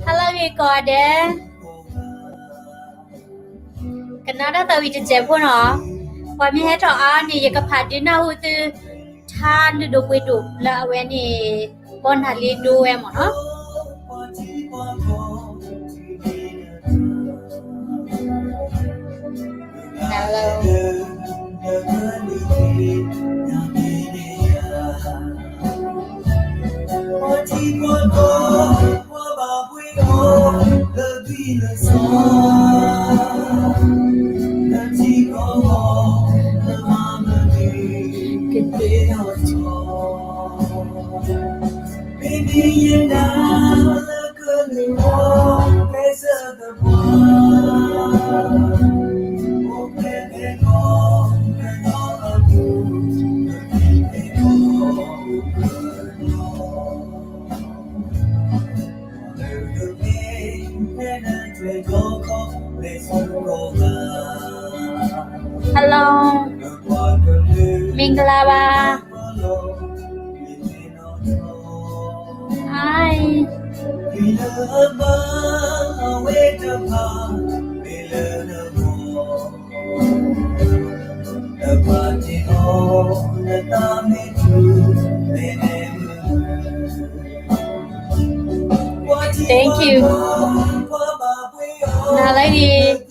ဟါလၢအဂ့ၤကိးဂၤဒဲး, ကနၣ်တၢ်သးဝံၣ်တစဲးဖိနီၤ, ပှၤမ့ၢ်ဟဲထီၣ်အါန့ၣ် ယကဖးဒုးနၢ်ဟူသု ထါလုၢ်ဒိၣ်ပှ့ၤဒိၣ်လၢအဝဲန့ၣ် ဘီနၤလ့ဒိဝဲမ့ၢ်နီၤ. Hello, မင်္ဂလာပါ. Hi. နၤလၢအဂ့ၤ.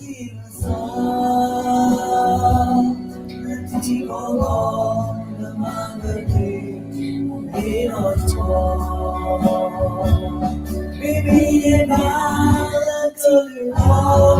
Hello.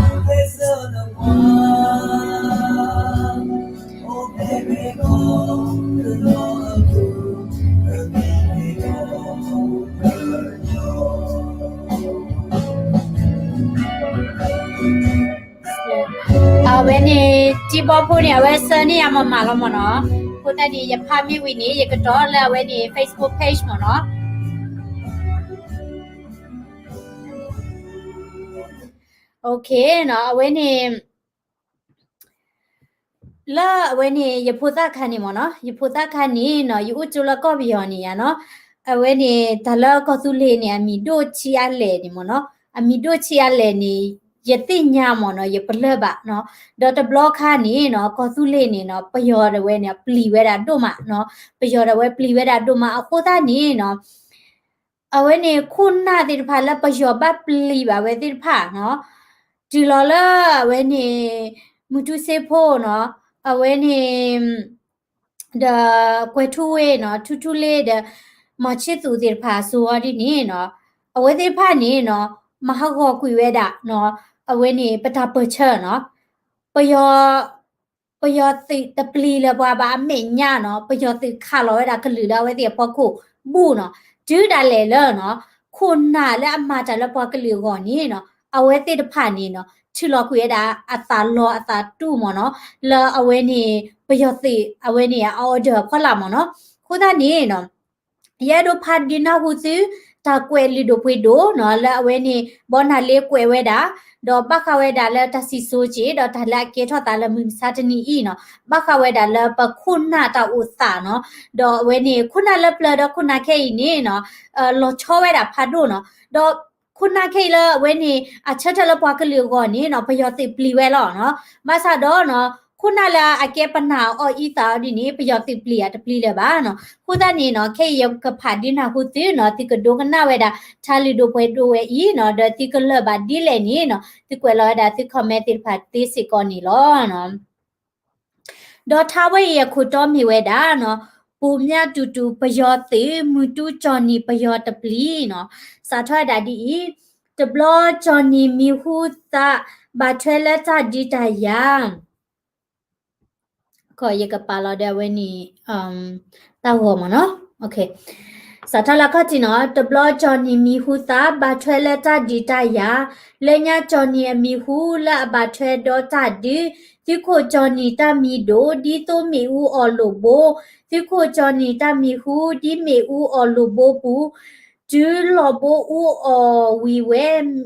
အဝဲန့ၣ် တံၤဘီဖိန့ၣ် အဝဲဆှၢန့ၢ်ယၤမၤမၤလီၤမ့ၢ်နီၤ. အဃိသတးန့ၣ် ယဖးမ့ၢ်ဝံၤန့ၣ် ယကတီၤလၢအဝဲန့ၣ် Facebook page မ့ၢ်နီၤ. Okay နီၤ, အဝဲန့ၣ် လၢအဝဲန့ၣ် ယဖိသၣ်ခါန့ၣ်မ့ၢ်နီၤ, ယဖိသၣ်ခါန့ၣ်နီၤ, ယအိၣ်ကၠိလၢကီၢ်ပယီၤန့ၣ်ယါနီၤ. အဝဲန့ၣ် တၢ်လၢကီၢ်သူလ့ၤန့ၣ် အမံၤဒိၣ်ဆံးအါလဲၣ်န့ၣ်မ့ၢ်နီၤ, အမံၤဒိၣ်ဆံးအါလဲၣ်န့ၣ် ယသ့ၣ်ညါမ့ၢ်နီၤ, ယပလၢၢ်ဘၣ်နီၤ. ဒီးတဘျီခါန့ၣ်နီၤ, ကီၢ်သူလ့ၤန့ၣ်နီၤ, ပယီၤဒၣ်ဝဲန့ၣ် ပျံၤဝဲဒၣ်ဒိၣ်မးနီၤ, ပယီၤဒၣ်ဝဲပျံၤဝဲဒၣ်ဒိၣ်မး အဃိသတးန့ၣ်နီၤ အဝဲန့ၣ် ခိၣ်နၢ်သ့ၣ်တဖၣ်လၢပယီၤဘၣ်ပျံၤဘၣ်ဝဲသ့ၣ်တဖၣ်နီၤ, တုၤလီၤလၢအဝဲန့ၣ် မုၢ်တူစ့ဖိနီၤ, အဝဲန့ၣ် ဒီးကွဲၤထူဝ့ၣ်နီၤ, ထူထူလ့ဒီး မီၤဆံၣ်သူးသ့ၣ်တဖၣ်အစိၤအီၤဒ်န့ၣ်နီၤ, အဝဲသ့ၣ်တဖၣ်န့ၣ်နီၤ, မၤဟးဂီၤကွံာ်ဝဲဒၣ်နီၤ, အဝဲန့ၣ် ပတၢ်ပၢၢ်ဆၢနီၤ, ပယီၤ ပယီၤသုးတပျံၤလၢၤပှၤဘၣ်အမဲာ်ညါနီၤ, ပယီၤသုးခးလီၤဝဲဒၣ်ကလုာ်လၢအဝဲသ့ၣ်အဖီခိၣ်ဘူၣ်နီၤ, တုၤဒၣ်လဲာ်လၢနီၤ, ခိၣ်နၢ်လၢအမၤတၢ်လၢပှၤကလုာ်အဂီၢ်န့ၣ်နီၤ, အဝဲသ့ၣ်တဖၣ်န့ၣ်နီၤ, ထုးလီၤကွံာ်ဝဲဒၣ်အသးလီၤအသးတူၢ်မ့ၢ်နီၤ, လၢအဝဲန့ၣ် ပယီၤသုးအဝဲန့ၣ်အ order အဖီလာ်မ့ၢ်နီၤ, အဃိသတးန့ၣ်နီၤ ယအဲၣ်ဒိးဖးဒုးနၢ်ဟူသု တၢ်ကွဲးလုၢ်ဒိၣ်ပှ့ၤဒိၣ်နီၤ, လၢအဝဲန့ၣ် ဘီနၤလ့ကွဲးဝဲဒၣ်, ဒီးဘၣ်ဃးဝဲဒၣ်လၢတၢ်စံၣ်စိၤက့ၤ ဒီးတၢ်လၢအကဲထီၣ်သးလၢမုၢ်မဆါတနံၤအံၤနီၤ, ဘၣ်ဃးဝဲဒၣ်လၢပခိၣ်နၢ်တၢ်အိၣ်သးနီၤ, ဒီးအဝဲန့ၣ် ခိၣ်နၢ်လၢပျၢၤဒီးခိၣ်နၢ်ခဲအံၤန့ၣ်နီၤ, လီၤဆီဝဲဒၣ်ဖးဒိၣ်နီၤ, ဒီးခိၣ်နၢ်ခဲအံၤလၢအဝဲန့ၣ် အဆၢထၢၣ်လၢပှၤကလုာ်အဂီၢ်န့ၣ်နီၤ, ပယီၤသုးပျံၤဝဲလီၤနီၤ, ဘၣ်ဆၣ်ဒီးနီၤ ခိၣ်နၢ်လၢအကဲပနၢ်အီၣ်အံသးအီၤဒ်န့ၣ် ပယီၤသုးပျံၤအတပျံၤလၢၤဘၣ်နီၤ, အဃိသတးန့ၣ်နီၤ ခဲအံၤယကဖးဒုးနၢ်ဟူသုနီၤ, သုကဒိကနၣ်ဝဲဒၣ် ထါလုၢ်ဒိၣ်ပှ့ၤဒိၣ်ဝဲအံၤနီၤ, ဒီးသုကလၢၢ်ဘၣ်ဒ်လဲၣ်န့ၣ်နီၤ, သုကွဲးလီၤဝဲဒၣ်သု comment သ့ၣ်တဖၣ်သ့စ့ၢ်ကီးန့ၣ်လီၤ. ဒီးထါဝဲအံၤအခိၣ်တီမ့ၢ်ဝဲဒၣ်နီၤ, ပူၤမၠၣ်တူၤတူၤ ပယီၤသုး မုၢ်တူကၠီၣ်နံၤပယီၤတပျံၤနီၤ, စးထီၣ်ဝဲဒၣ်ဒ်အံၤ, တဘျီကၠီၣ်နံၤမံၤဟူသး ဘၣ်ထွဲလၢတၢ်ဒုးတၢ်ယၤ ယကပာ်လီၤဒီးအဝဲန့ၣ် တၢ်ဂီၤမ့ၢ်နီၤ. စးထီၣ်လၢခီၣ်ထံးနီၤ, တဘျီကၠီၣ်နံၤမံၤဟူသး ဘၣ်ထွဲလၢတၢ်ဒုးတၢ်ယၤ, လၢညါကၠီၣ်နံၤအမံၤဟူလၢအဘၣ်ထွဲဒီးတၢ်ဒုး, သုးခိၣ်ကၠီၣ်နံၤတၢ်မံၤဒိၣ် ဒ်သိးမ့ၣ်အူအီၣ်လိာ်ဘိ, သုးခိၣ်ကၠီၣ်နံၤတၢ်မံၤဟူ ဒ်မ့ၣ်အူအီၣ်လိာ်ဘိပူၤ, တုၤလီၢ်ဘိအူအီၣ်ဝံၤဝဲ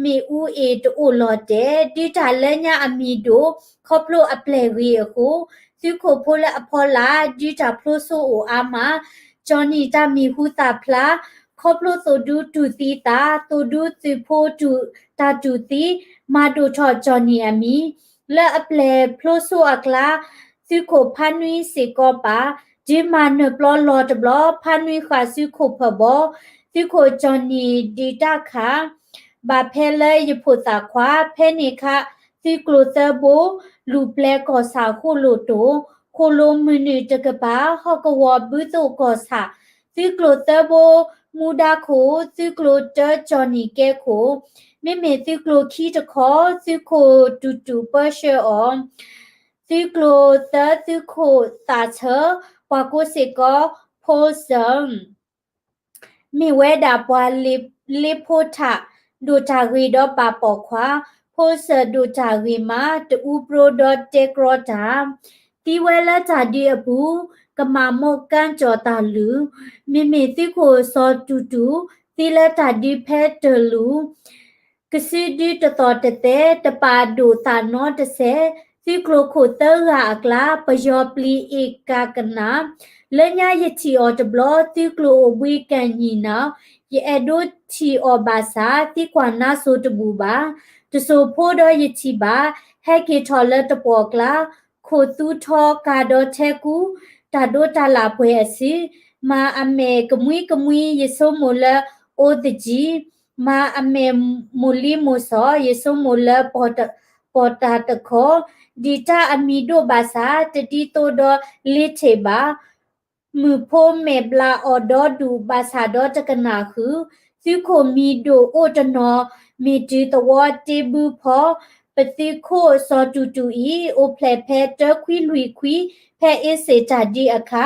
မ့ၣ်အူအ့ၣ်တအိၣ်လီၤတဲာ်, ဒုးတၢ်လၢညါအမံၤဒိၣ် ခီဖျိအပျဲၢ်ဂ့ၤအဃိ, သုးခိၣ်ဖိလၢအဖီလာ် ဒုးတၢ်ဖျိစိအိၣ်အါမး, ကၠီၣ်နံၤတၢ်မံၤဟူသးဖျါ, ဖ ခီဖျိသိၣ်ဒူတူၢ်သံသး, သိၣ်ဒူသုးဖိတူၢ်တၢ်တူၢ်သံ, မၤဒိၣ်ထီၣ်ကၠီၣ်နံၣ်အမံၤ လၢအပျဲၢ်ဖျိစိအကျါ, သုးခိၣ်ဖးနွံစ့ၢ်ကီးပာ်, ဒုးမၤနၢၤပျီလီၤတဘျီ, ဖးနွံဃာ်သုးခိၣ်ဖၢၣ်ဘီ, သုးခိၣ်ကၠီၣ်နံၣ်ဒုးတၢ်ခး ဘၣ်ဖဲလၢယဖိသၣ်ခွါ, ဖဲန့ၣ်အခါ သုးကျိၤသၢဘိ လူၢ်ပျဲကီၢ်ဆၣ်ဃိၣ်လိၣ်တိၣ်, ဃိၣ်လိၣ်မုၢ်နုာ်တကပၤ, ဟီၣ်ကဝီၤဘုသိၣ်ကီၢ်ဆၣ်, သုးကျိၤသၢဘိ မူဒါခိၣ်, သုးကျိၤတၢကၠီၣ်နံၣ်ကဲခိၣ်, မ့မ့ၢ်သုးကျိၤခံတခီ, သုးခိၣ်တူၢ်တူၢ်ပၢဆှၢအီၤ, သုးကျိၤသၢ သုးခိၣ်သးဆၢ, ပှၤကိးစ့ၢ်ကီး ဖိစၢၣ် မ့ၢ်ဝဲဒၣ်ပှၤလ့ဖိထၣ် ဒိၣ်တၢ်ဂ့ၤဒီးပာ်ပိာ်ခွါ, ဖိစၢၣ်ဒိၣ်တၢ်ဂ့ၤမး တအူပြိဒီးတဲကြီတၢ်, သံဝဲလၢတၢ်ဒုးအပူၤ, ကမၤမိၢ်ကၢကၠီၣ်တၢ်လုၢ်, မ့မ့ၢ်သုးခိၣ်စီၤတူၢ်တူၢ်, သံလၢတၢ်ဒုးဖဲတၢ်လူၢ် ကစုဒုတသီၣ်တသဲ, တပာ်ဒိၣ်သးနီတစဲး, သုးကျိၤခိၣ်သၢဂၤအကျါ, ပယီၤပျံၤအ့ၣ်ကၣ်ကနၣ်, လၢညါယထံၣ်အီၤတဘျီ, သုးကျိၤအိၣ်ဘှံးကၢ်နံၣ်နၤ, ယအဲၣ်ဒိးထံၣ်အီၤဘၣ်ဆၣ်, သံကွၢ်နါစိၤတဘူၣ်ဘၣ်, တစိၢ်ဖိဒီးယထံၣ်ဘၣ်, ဟဲက့ၤထီၣ်လၢတပှီၢ်ကျါ, ခိၣ်သူထီကၤဒီးထဲကူ, တၢ်ဒိတၢ်လၣ်ပှဲၤအစု, မၤအမဲာ်ကမှံကမှံ, ယဆိကမိၣ်လၢအိၣ်သယံၤ, မၤအမဲာ်မိၢ်လံမိၢ်စီၤ, ယဆိကမိၣ်လၢ ပီၢ်တၢ်တခီ, ဒံးတၢ်အမံၤဒိၣ်ဘၣ်ဆၣ်, တဒ်သိးဒီးလ့ထံးဘၣ်, မုၢ်ဖိမဲာ်ဘျါအီၤဒီဒူၣ်ဘၣ်ဆၣ်ဒီးတကနၣ်ဃုာ်, သုးခိၣ်မံၤဒိၣ်အိၣ်တနီၤ, မ့ၢ်တုၤသဝီတ့ဘုဖီ, ပသုးခိၣ်စီၤတူၢ်တူၢ်အံၤ အိၣ်ဖျဲၣ်ဖဲတၢခွံလွံၢ်ခွံ ဖဲအ့စ့ၣ်တၢ်ဒုးအခါ,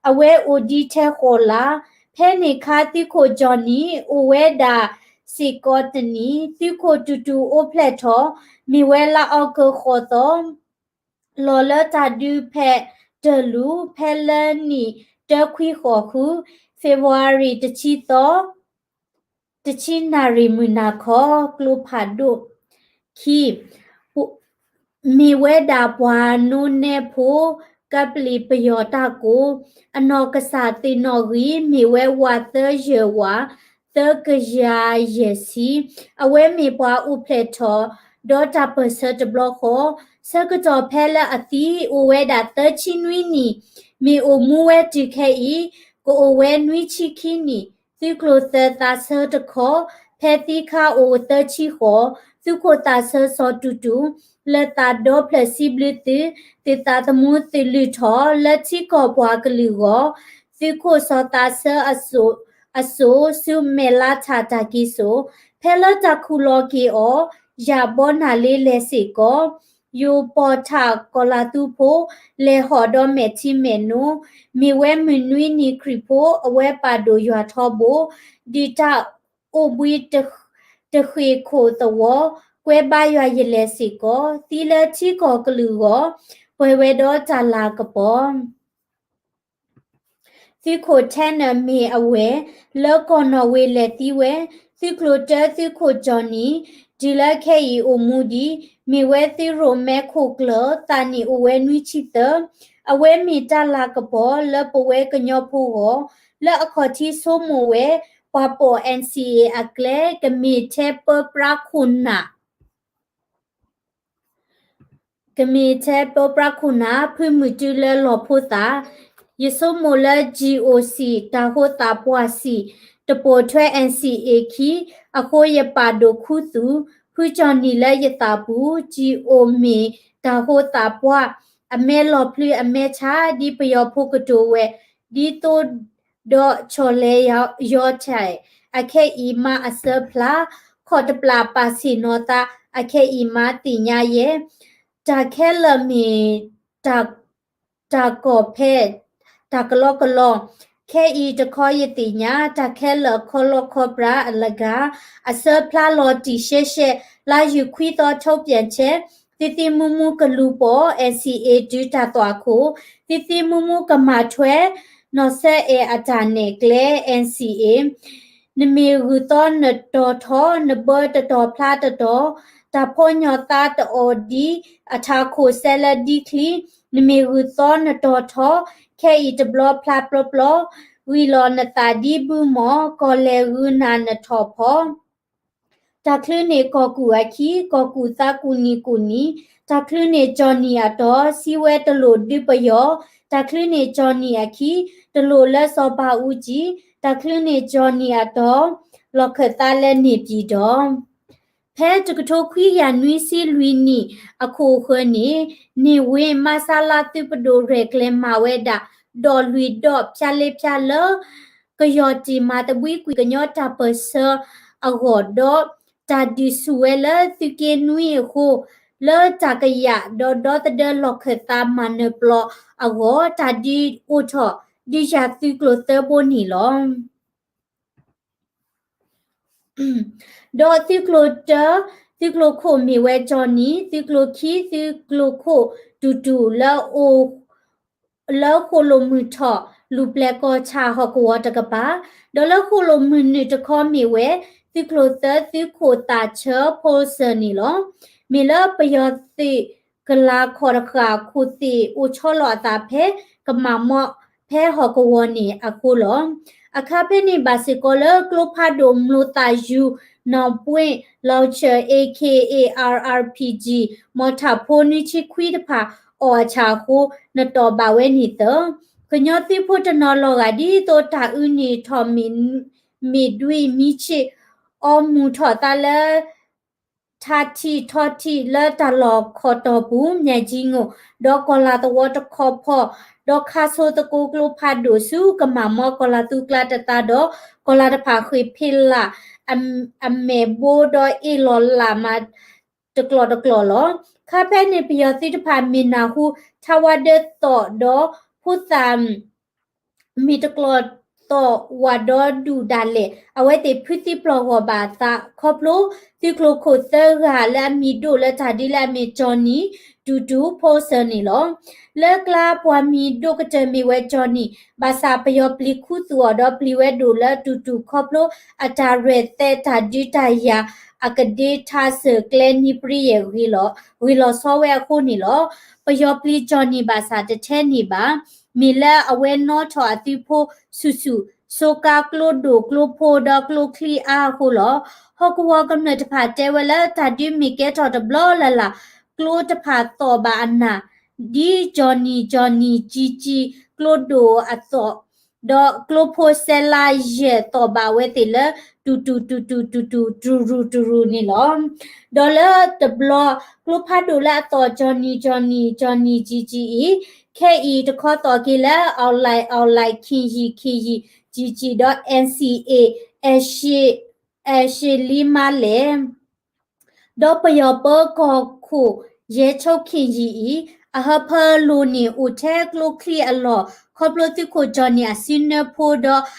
အဝဲအိၣ်ဒံးထဲဃိးလါ, ဖဲန့ၣ်ခါ သုးခိၣ်ကၠီၣ်နံၣ် အိၣ်ဝဲဒၣ်စ့ၢ်ကီးတနံၣ်, သုးခိၣ်တူၢ်တူၢ်အိၣ်ဖျဲၣ်ထီၣ် မ့ၢ်ဝဲလါအီကူးဃိးသီ, လီၤလၢတၢ်ဒုးဖဲတၢ်လူၢ်, ဖဲလၢနံၣ်တၢခွံဃိးဃု, February တဆံသီ, တဆံနၣ်ရံၣ်မုၢ်နၤခီ, ကျိဖးဒိၣ်, ခံ မ့ၢ်ဝဲဒၣ်ပှၤနိနဲဖိ, ကပလံၣ်ပယီၤတၢ်ကိး, အနီၢ်ကစၢ်သ့ၣ်နီၣ်ဂံၢ်, မ့ၢ်ဝဲဝးသၢယဲၢ်ဝး, သၢကယၤယဲၢ်ဆံ, အဝဲမ့ၢ်ပှၤအိၣ်ဖျဲၣ်ထီၣ် ဒီးတၢ်ပၢၢ်ဆၢတဘျီဃီ, ဆၢကတီၢ်ဖဲလၢအသံ အိၣ်ဝဲဒၣ်သၢဆံနွံနံၣ်, မ့ၢ်အိၣ်မူဝဲတုၤခဲအံၤ ကအိၣ်ဝဲနွံဆံခံနံၣ်, သုးကျိၤသၢသးဆၢတခီ, ဖဲသံခါအိၣ်သၢဆံဃိး, သုးခိၣ်သးဆၢစီၤတူၢ်တူၢ်, လၢသးဒီဖျၢၣ်စံးဘျုးသုး, သုးသးသမူသုးလုၢ်ထီၣ် လၢထံကီၢ်ပှၤကလုာ်အဂီၢ်, သုးခိၣ်စီၤသးဆၢအစိၣ်, အစိၣ်ဆူမဲာ်လါထၣ်တၢ်က့ၤစိာ်, ဖဲလၢတၢ်ခူၣ်လီၤက့ၤအီၤ, ယၣ်ဘီနၢ်လ့လဲၤစ့ၢ်ကီး, ယိၤပီၣ်ထၣ်ကီၤလၤသူဖိ, လဲၤဟီၣ်ဒီးမဲာ်ထံမဲာ်နိ, မ့ၢ်ဝဲမုၢ်နွံနံၤခရံာ်ဖိ, အဝဲပာ်ဒိၣ်ယွၤထီဘိ, ဒုၣ်တၢ်အိၣ်ဘှံးတဃ့ၢ်ခိၣ်သဝီ, ကွဲဘါယွၤယလဲၤစ့ၢ်ကီး, သံလၢထံကီၢ်ကလုာ်အဂီၢ်, ပှဲၤဝဲဒီးတၢ်လၤကပီၤ. သုးခိၣ်ထဲနၢၣ်မ့ၢ်အဝဲၢ် လၢကီၢ်နီၣ်ဝ့ၤလဲၤသံဝဲ, သုးကျိၤတၢသုးခိၣ်ကၠီၣ်နံၣ်, တုၤလၢခဲအံၤအိၣ်မူဒံး, မ့ၢ်ဝဲသုးရိၣ်မဲခိၣ်ကျၢၢ်, သးနံၣ်အိၣ်ဝဲနွံဆံသၢ, အဝဲမ့ၢ်တၢ်လၤကပီၤလၢပဝဲကညီဖိဂီၢ်, လၢအခီၣ်ထံးဆိကမိၣ်ဝဲ, ပှၤပိာ် NCA အကျဲ, ကမ့ၢ်ထဲပၢပြးခိၣ်နၢ် ကမ့ၢ်ထဲပၢပြးခိၣ်နၢ် ဖုမုၢ်တုၤလၢလီၢ်ဖိသၣ်, ယဆိကမိၣ်လၢ GOC တၢ်ဟိသၣ်ပှၢ်စံၣ် တပိာ်ထွဲ NCA ခံ, အဃိယပာ်ဒိၣ်ခူသူၣ် ဖုကၠီၣ်နံၣ်လၢယသးပူၤ, GO မ့ၢ်တၢ်ဟိသၣ်ပှၢ် အမဲလီၤပျံၤအမဲဆါ ဒ်ပယီၤဖိကတိၤဝဲ, ဒ်သိး ဒီးဆီၣ်လဲၤယီၤထဲး, အခဲအံၤမါအစၢဖျါ, ခီၣ်တပျၢ်ပာ်ဆ့ၣ်နီၤသး, အခဲအံၤမါသ့ၣ်ညါယဲ, တၢ်ခဲလၢာ်မ့ၢ် တၢ်ကီၢ်ဖဲ တၢ်ကလီကလီ, ခဲအံၤတခီယသ့ၣ်ညါ, တၢ်ခဲလၢာ်ခီလီခီပြးအလဂၤ, အစၢဖျါလီၤတံၢ်ရှဲရှဲ, လါယူၤခွံသီ ထုတ်ပြန်ချက်, သံသံမူမူကလူၤပိာ် NCA တုၤတၢ်သွၣ်ခိၣ်, သံသံမူမူကမၤထွဲ, နီၢ်စၢအဲၣ်အတၢ်နဲၣ်ကျဲ NCA, နမ့ၢ်ဂုၢ်သီနတီၤထီ, နဘၢတတီၤဖျါတတီၤ, တၢ်ဖီညီၣ်သါတအီၣ်ဒံး, အထးခိၣ်စဲလၢဒံချံ, နမ့ၢ်ဂုၢ်သီနတီၤထီ, ခဲအံၤတဘျီဖျါပျီပျီ, ဂံၢ်လီၤနသးဒ်ဘုမီၢ်, ကီၢ်လဲၤဂုာ်နၤနထီၣ်ဖီ တၢ်ချုးန့ၢ်ကီၢ်ကူၣ်အခံ, ကီၢ်ကူၣ်သးကူၣ်နံၤကူၣ်နံၤ, တၢ်ချုးန့ၢ်ကၠီၣ်နံၣ်အတီၢ်, စံးဝဲတလိၣ်ဒုးပယီၤ, တၢ်ချုးန့ၢ်ကၠီၣ်နံၣ်အခံ, တလိၣ်လၢစီၤဘးအူကၠံ, တၢ်ချုးန့ၢ်ကၠီၣ်နံၣ်အတီၢ်, လီၢ်ခၢၣ်သးလၢန့ၢ်ပၠံၣ်တီၢ် ဖဲတကထိခွံကယၤနွံဆံလွံၢ်နံၣ်အခိၣ်အဃၢၤန့ၣ်, န့ၢ်ဝ့မါဆါလါသုးပဒိၣ်ရဲၣ်ကျဲၤမၤဝဲဒၣ် ဒီးလွံၢ်ဒီဖၠါလ့ဖၠါလၢ ကယီၢ်တံၢ်မၤသဘှံးကွံာ်ကညီတၢ်ပၢၢ်ဆၢအဂီၢ်ဒီး တၢ်ဒုးဆူၣ်ဝဲလၢသုးက့နွံအဃိ, လၢတၢ်ကယၣ်ဒီးဒီသဒၢလီၢ်ခၢၣ်သးမၤနၢၤပျီအဂီၢ်, တၢ်ဒုးအိၣ်ထီၣ်ဒုးယၤသုးကျိၤသၢဘိန့ၣ်လီၤ. ဒီးသုးကျိၤတၢ, သုးကျိၤခိၣ်မ့ၢ်ဝဲကၠီၣ်နံၣ်, သုးကျိၤခံ, သုးကျိၤခိၣ်တူၢ်တူၢ်လၢအိၣ် လၢဃိၣ်လိၣ်မုၢ်ထီၣ် လူၤပျဲၢ်ကီၢ်ဆၣ်ဟီၣ်ကဝီၤတကပၤ, ဒီးလၢဃိၣ်လိၣ်မုၢ်နုာ်တခီမ့ၢ်ဝဲ သုးကျိၤသၢ သုးခိၣ်သးဆၢ ဖိစၢၣ်န့ၣ်လီၤ. မ့ၢ်လၢပယီၤသုးကလၤခီၣ်တဃာ်ခိၣ်သ့ၣ်အိၣ်ဆီလီၤအသးဖဲ ကမၤမီၣ်ဖဲဟီၣ်ကဝီၤန့ၣ်အဃိလီၤ. အခါဖဲန့ၣ်ဘၣ်စ့ၢ်ကီးလၢကျိဖးဒိၣ်မျိာ်သၣ်ယူၤ နီၣ်ပှ့ၣ် launcher A K A R R P G မီၣ်ထၣ်ဖိနွံဆံခွံတဖၣ်အီၣ်အဆၣ်အဃိ နတီၢ်ဘၣ်ဝဲန့ၣ်သၢ ကညီသုးဖိတနီၤလီၤဂာ်ဒ်သိးတၢ်အုးန့ၢ်ထီၣ်မ့ၢ်ဒွံမံဆ့ၣ် အီမူၤထီၣ်သးလၢ ထးထံးထီထံးလၢတၢ်လီၢ်ခီၣ်တီၢ်ပူၤ မၠဲၣ်ကၠံငိၣ် ဒီးကီၢ်လၤသဝီတခီဖီ ဒီးခးဆိသကိးကျိဖးဒိၣ်ဆူကမၤမီၣ်ကီၢ်လၤသူကျါတသးဒီး ကီၢ်လၤတဖၣ်ဃ့ၢ်ဖ့လး အမဲာ်ဘိဒီးအ့ၣ်လီၤလၢ်မး တကျိၤတကျိၤလီၤ. ခါဖဲန့ၣ်ပယီၤသုးတဖၣ်မ့ၢ်နၢ်ဟူ ထါဝါဒၢသီၣ်ဒီး ဖိသၣ် မ့ၢ်တကျိၤသီၣ်ဝးဒီဒူၣ်ဒၣ်လဲာ် အဝဲသ့ၣ်ဖုသံပျီၢ်ဂီၢ်ဘၣ်အသးခီဖျိ သုးကျိၤခိၣ်သၢဂၤလၢအမံၤဒိၣ်လၢတၢ်ဒုးလၢအမ့ၢ်ကၠီၣ်နံၣ် တူၢ်တူၢ် ဖိစၢၣ်န့ၣ်လီၤ. လၢကျါပှၤမံၤဒိၣ်ကတၢၢ်မ့ၢ်ဝဲကၠီၣ်နံၣ် ဘၣ်ဆၣ်ပယီၤပျံၤခူသူၣ်အီၤဒီးပျံၤဝဲဒိၣ်လၢတူၢ်တူၢ်ခီဖျိ အတၢ်ရဲၣ်သဲးတၢ်ဒုးတၢ်ယၤ အကဒ့ထါစၢၢ်ကျဲနံပြံယဲၢ်ဂ့ၤလီၤဆီဝဲအဃိန့ၣ်လီၤ. ပယီၤပျံၤကၠီၣ်နံၣ်ဘၣ်ဆၣ်တထဲန့ၣ်ဘၣ်. မ့ၢ်လၢအဝဲနီၣ်ထီၣ်အသုးဖိဆူၣ်ဆူၣ် ဆိကါကျိဒိၣ်ကျိဖိဒီးကျိချံအါအဃိလီၤ. ဟီၣ်ကဝီၤကမျၢၢ်တဖၣ်တဲဝဲလၢတၢ်ဒုးမ့ၢ်ကဲထီၣ်တဘျီလၢ်လၢ် ကျိတဖၣ်သီၣ်ဘၣ်အနၢ် ဒ်ကၠီၣ်နံၣ် ကၠီၣ်နံၣ် ကၠံကၠံ ကျိဒိၣ်အသီၣ် ဒီးကျိဖိစဲလါယဲၢ်သီၣ်ဘၣ်ဝဲသ့ၣ်လၢ တူၢ်တူၢ် တူၢ်တူၢ် တူၢ်တူၢ် တူၢ်ရူၢ် တူၢ်ရူၢ်န့ၣ်လီၤ. ဒီးလၢတဘျီ ကျိဖးဒိၣ်လၢအသီၣ် ကၠီၣ်နံၣ် ကၠီၣ်နံၣ် ကၠီၣ်နံၣ် ကၠံကၠံအံၤ ခဲအံၤတခီသီၣ်က့ၤလၢ အီၣ်လဲၣ် အီၣ်လဲၣ် ခ့ၣ်ယံၣ် ခ့ၣ်ယံၣ် ကၠံကၠံ ဒီး N C A အဲၣ်ရှ့လံမါလဲၣ် ဒီးပယီၤပၢကီၢ်ခိၣ် ယဲၢ်ဆိခ့ၣ်ယံၣ်အံၤ အဟၢဖၢလိၣ်န့ၣ်အိၣ်ထဲကျိချံအလီၢ် ခီဖျိသုးခိၣ်ကၠီၣ်နံၣ်အစုနၢဖိဒီး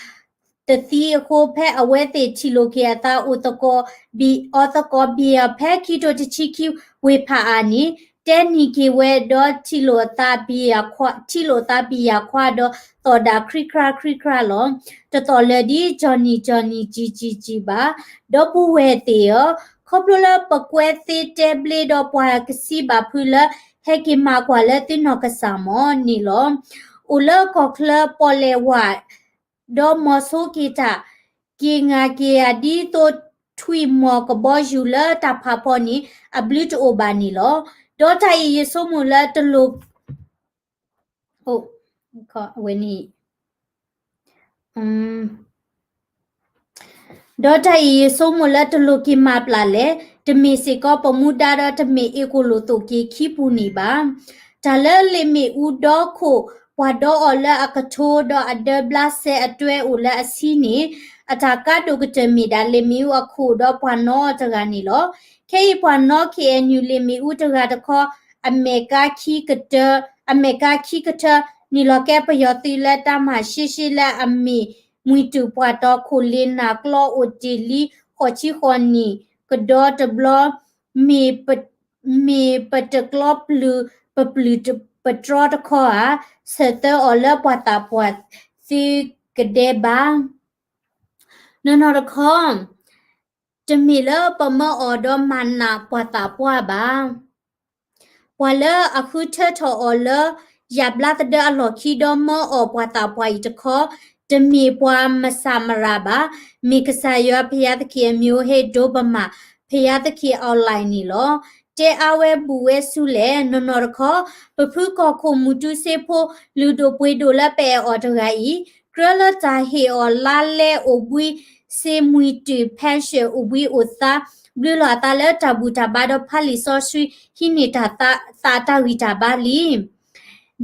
တသံအဃိ ဖဲအဝဲသ့ၣ်ထံၣ်လိာ်က့ၤအသးအိၣ်သကိး ဘံၣ်အီသကိးဘံၣ်ယၤဖဲခံကထိတဆံခံဝ့ၢ်ဖးအါန့ၣ် တဲနံၤက့ၤဝဲဒီးထံၣ်လိာ်အသးဘံၣ်ယၤခွါ ထံၣ်လိာ်သးဘံၣ်ယၤခွါဒီး သီၣ်ဒၣ်ချံခရါချံခရါလီၤ. တသီၣ်လၢာ်ဒ်ကၠီၣ်နံၣ် ကၠီၣ်နံၣ် ကၠံကၠံကၠံဘၣ်. ဒီပုၢ်ဝဲၢ်သ့ၣ်ဧၢ, ခီဖျိလၢပကွဲးသ့တဲဘျ့ဒီးပှၤကဆံးဘၣ်ဖုလၢ ဟဲက့ၤမၤကွၢ်လၢသုနီၢ်ကစၢ်မီၢ်န့ၣ်လီၤ. အိၣ်လၢကီၢ်ချၢပီၣ်လဲၣ်ဝး ဒီးမီၤဆိက့ၤတၢ် က့ၤငၢ်က့ၤယၤဒ်သိးထွံၣ်မီၢ်ကဘီယူၤလၢတၢ်ဖးဖီန့ၣ် အဘျုးတအိၣ်ဘၣ်န့ၣ်လီၤ. ဒီးတၢ်အံၤယဆိကမိၣ်လၢတလိၣ် အဝဲန့ၣ် ဒီးတၢ်အံၤယဆိကမိၣ်လၢတလိၣ်က့ၤမၤပျၢ်လဲၣ်, တမ့ၢ်စ့ၢ်ကီးပမူဒါဒီးတမ့ၢ်အ့ၣ်ကိၣ်လိာ်သိးက့ၤခံပူၤန့ၣ်ဘၣ်. တၢ်လၢလ့ၣ်မ့ၣ်အူဒီခိၣ် ပှၤဒီအီၤလၢအကထိဒီးအဒၢဘျါစဲအတွဲအိၣ်လၢအဆံန့ၣ် အတၢ်ကါဒိၣ်ကတၢၢ်မ့ၢ်ဒၣ် လ့ၣ်မ့ၣ်အူအခိၣ်ဒီးပှၤနီတဂၤန့ၣ်လီၤ. ခဲအံၤပှၤနီ K N U လ့ၣ်မ့ၣ်အူတဂၤတခီ အမဲာ်ကါခံကတၢၢ် အမဲာ်ကါခံကထၢ နုာ်လီၤကဲပယီၤသုးလၢတၢ်မၤရှဲရှဲလၢ အမ့ၢ်မှံတူာ်ပှၢ်တီၤခိၣ်လ့ၣ် နၢ်ကျီအိၣ်တ့ၢ်လံ ဃိးဆံဃိးနံၣ် ကဒီးတဘျီ မ့ၢ်ပတကျီပျုၤ ပပျုၢ်ပတြီတခီဧါ, ဆၢၣ်သၢအီၤလၢပှၤသးပှၢ်သုကဒဲဘၣ်. နီၢ်နီၢ်တခီ တမ့ၢ်လၢပမၢအီၤဒီးမၤနးပှၤသးပှၢ်ဘၣ်. ပှၤလၢအဃုထၢထီၣ်အီၤလၢ ယၣ်ဘျါသဒၢအလီၢ်ခံဒီးမၢအီၤပှၤသးပှၢ်အံၤတခီ တမ့ၢ်ပှၤမစၢ်မရၣ်ဘၣ်, မ့ၢ်ကစၢ်ယွၤဘုရားသခင်အမျိုးဟဲဒိးပမၤ, ဘုရားသခင် online န့ၣ်လီၤ. တဲအါဝဲဘူးဝဲဆူလဲၣ်, နီၢ်နီၢ်တခီ, ပဖုကီၢ်ခိၣ်မုၢ်တူစ့ဖိ လုၢ်ဒိၣ်ပှ့ၤဒိၣ်လၢပအဲၣ်အီၤတဂၤအံၤ, ကြၢးလၢတၢ်ဟ့ၣ်အီၤလါလဲအိၣ်ဘှံး, စ့မွံၤတုာ် pension အိၣ်ဘှံးအိၣ်သါ, ဘျုးလီၤအသးလၢတၢ်ဘူၣ်တၢ်ဘါဒီးဖးလံာ်စီဆှံ ဟံးန့ၢ်တၢ်သးတၢ်ဂံၢ်တၢ်ဘါလံ.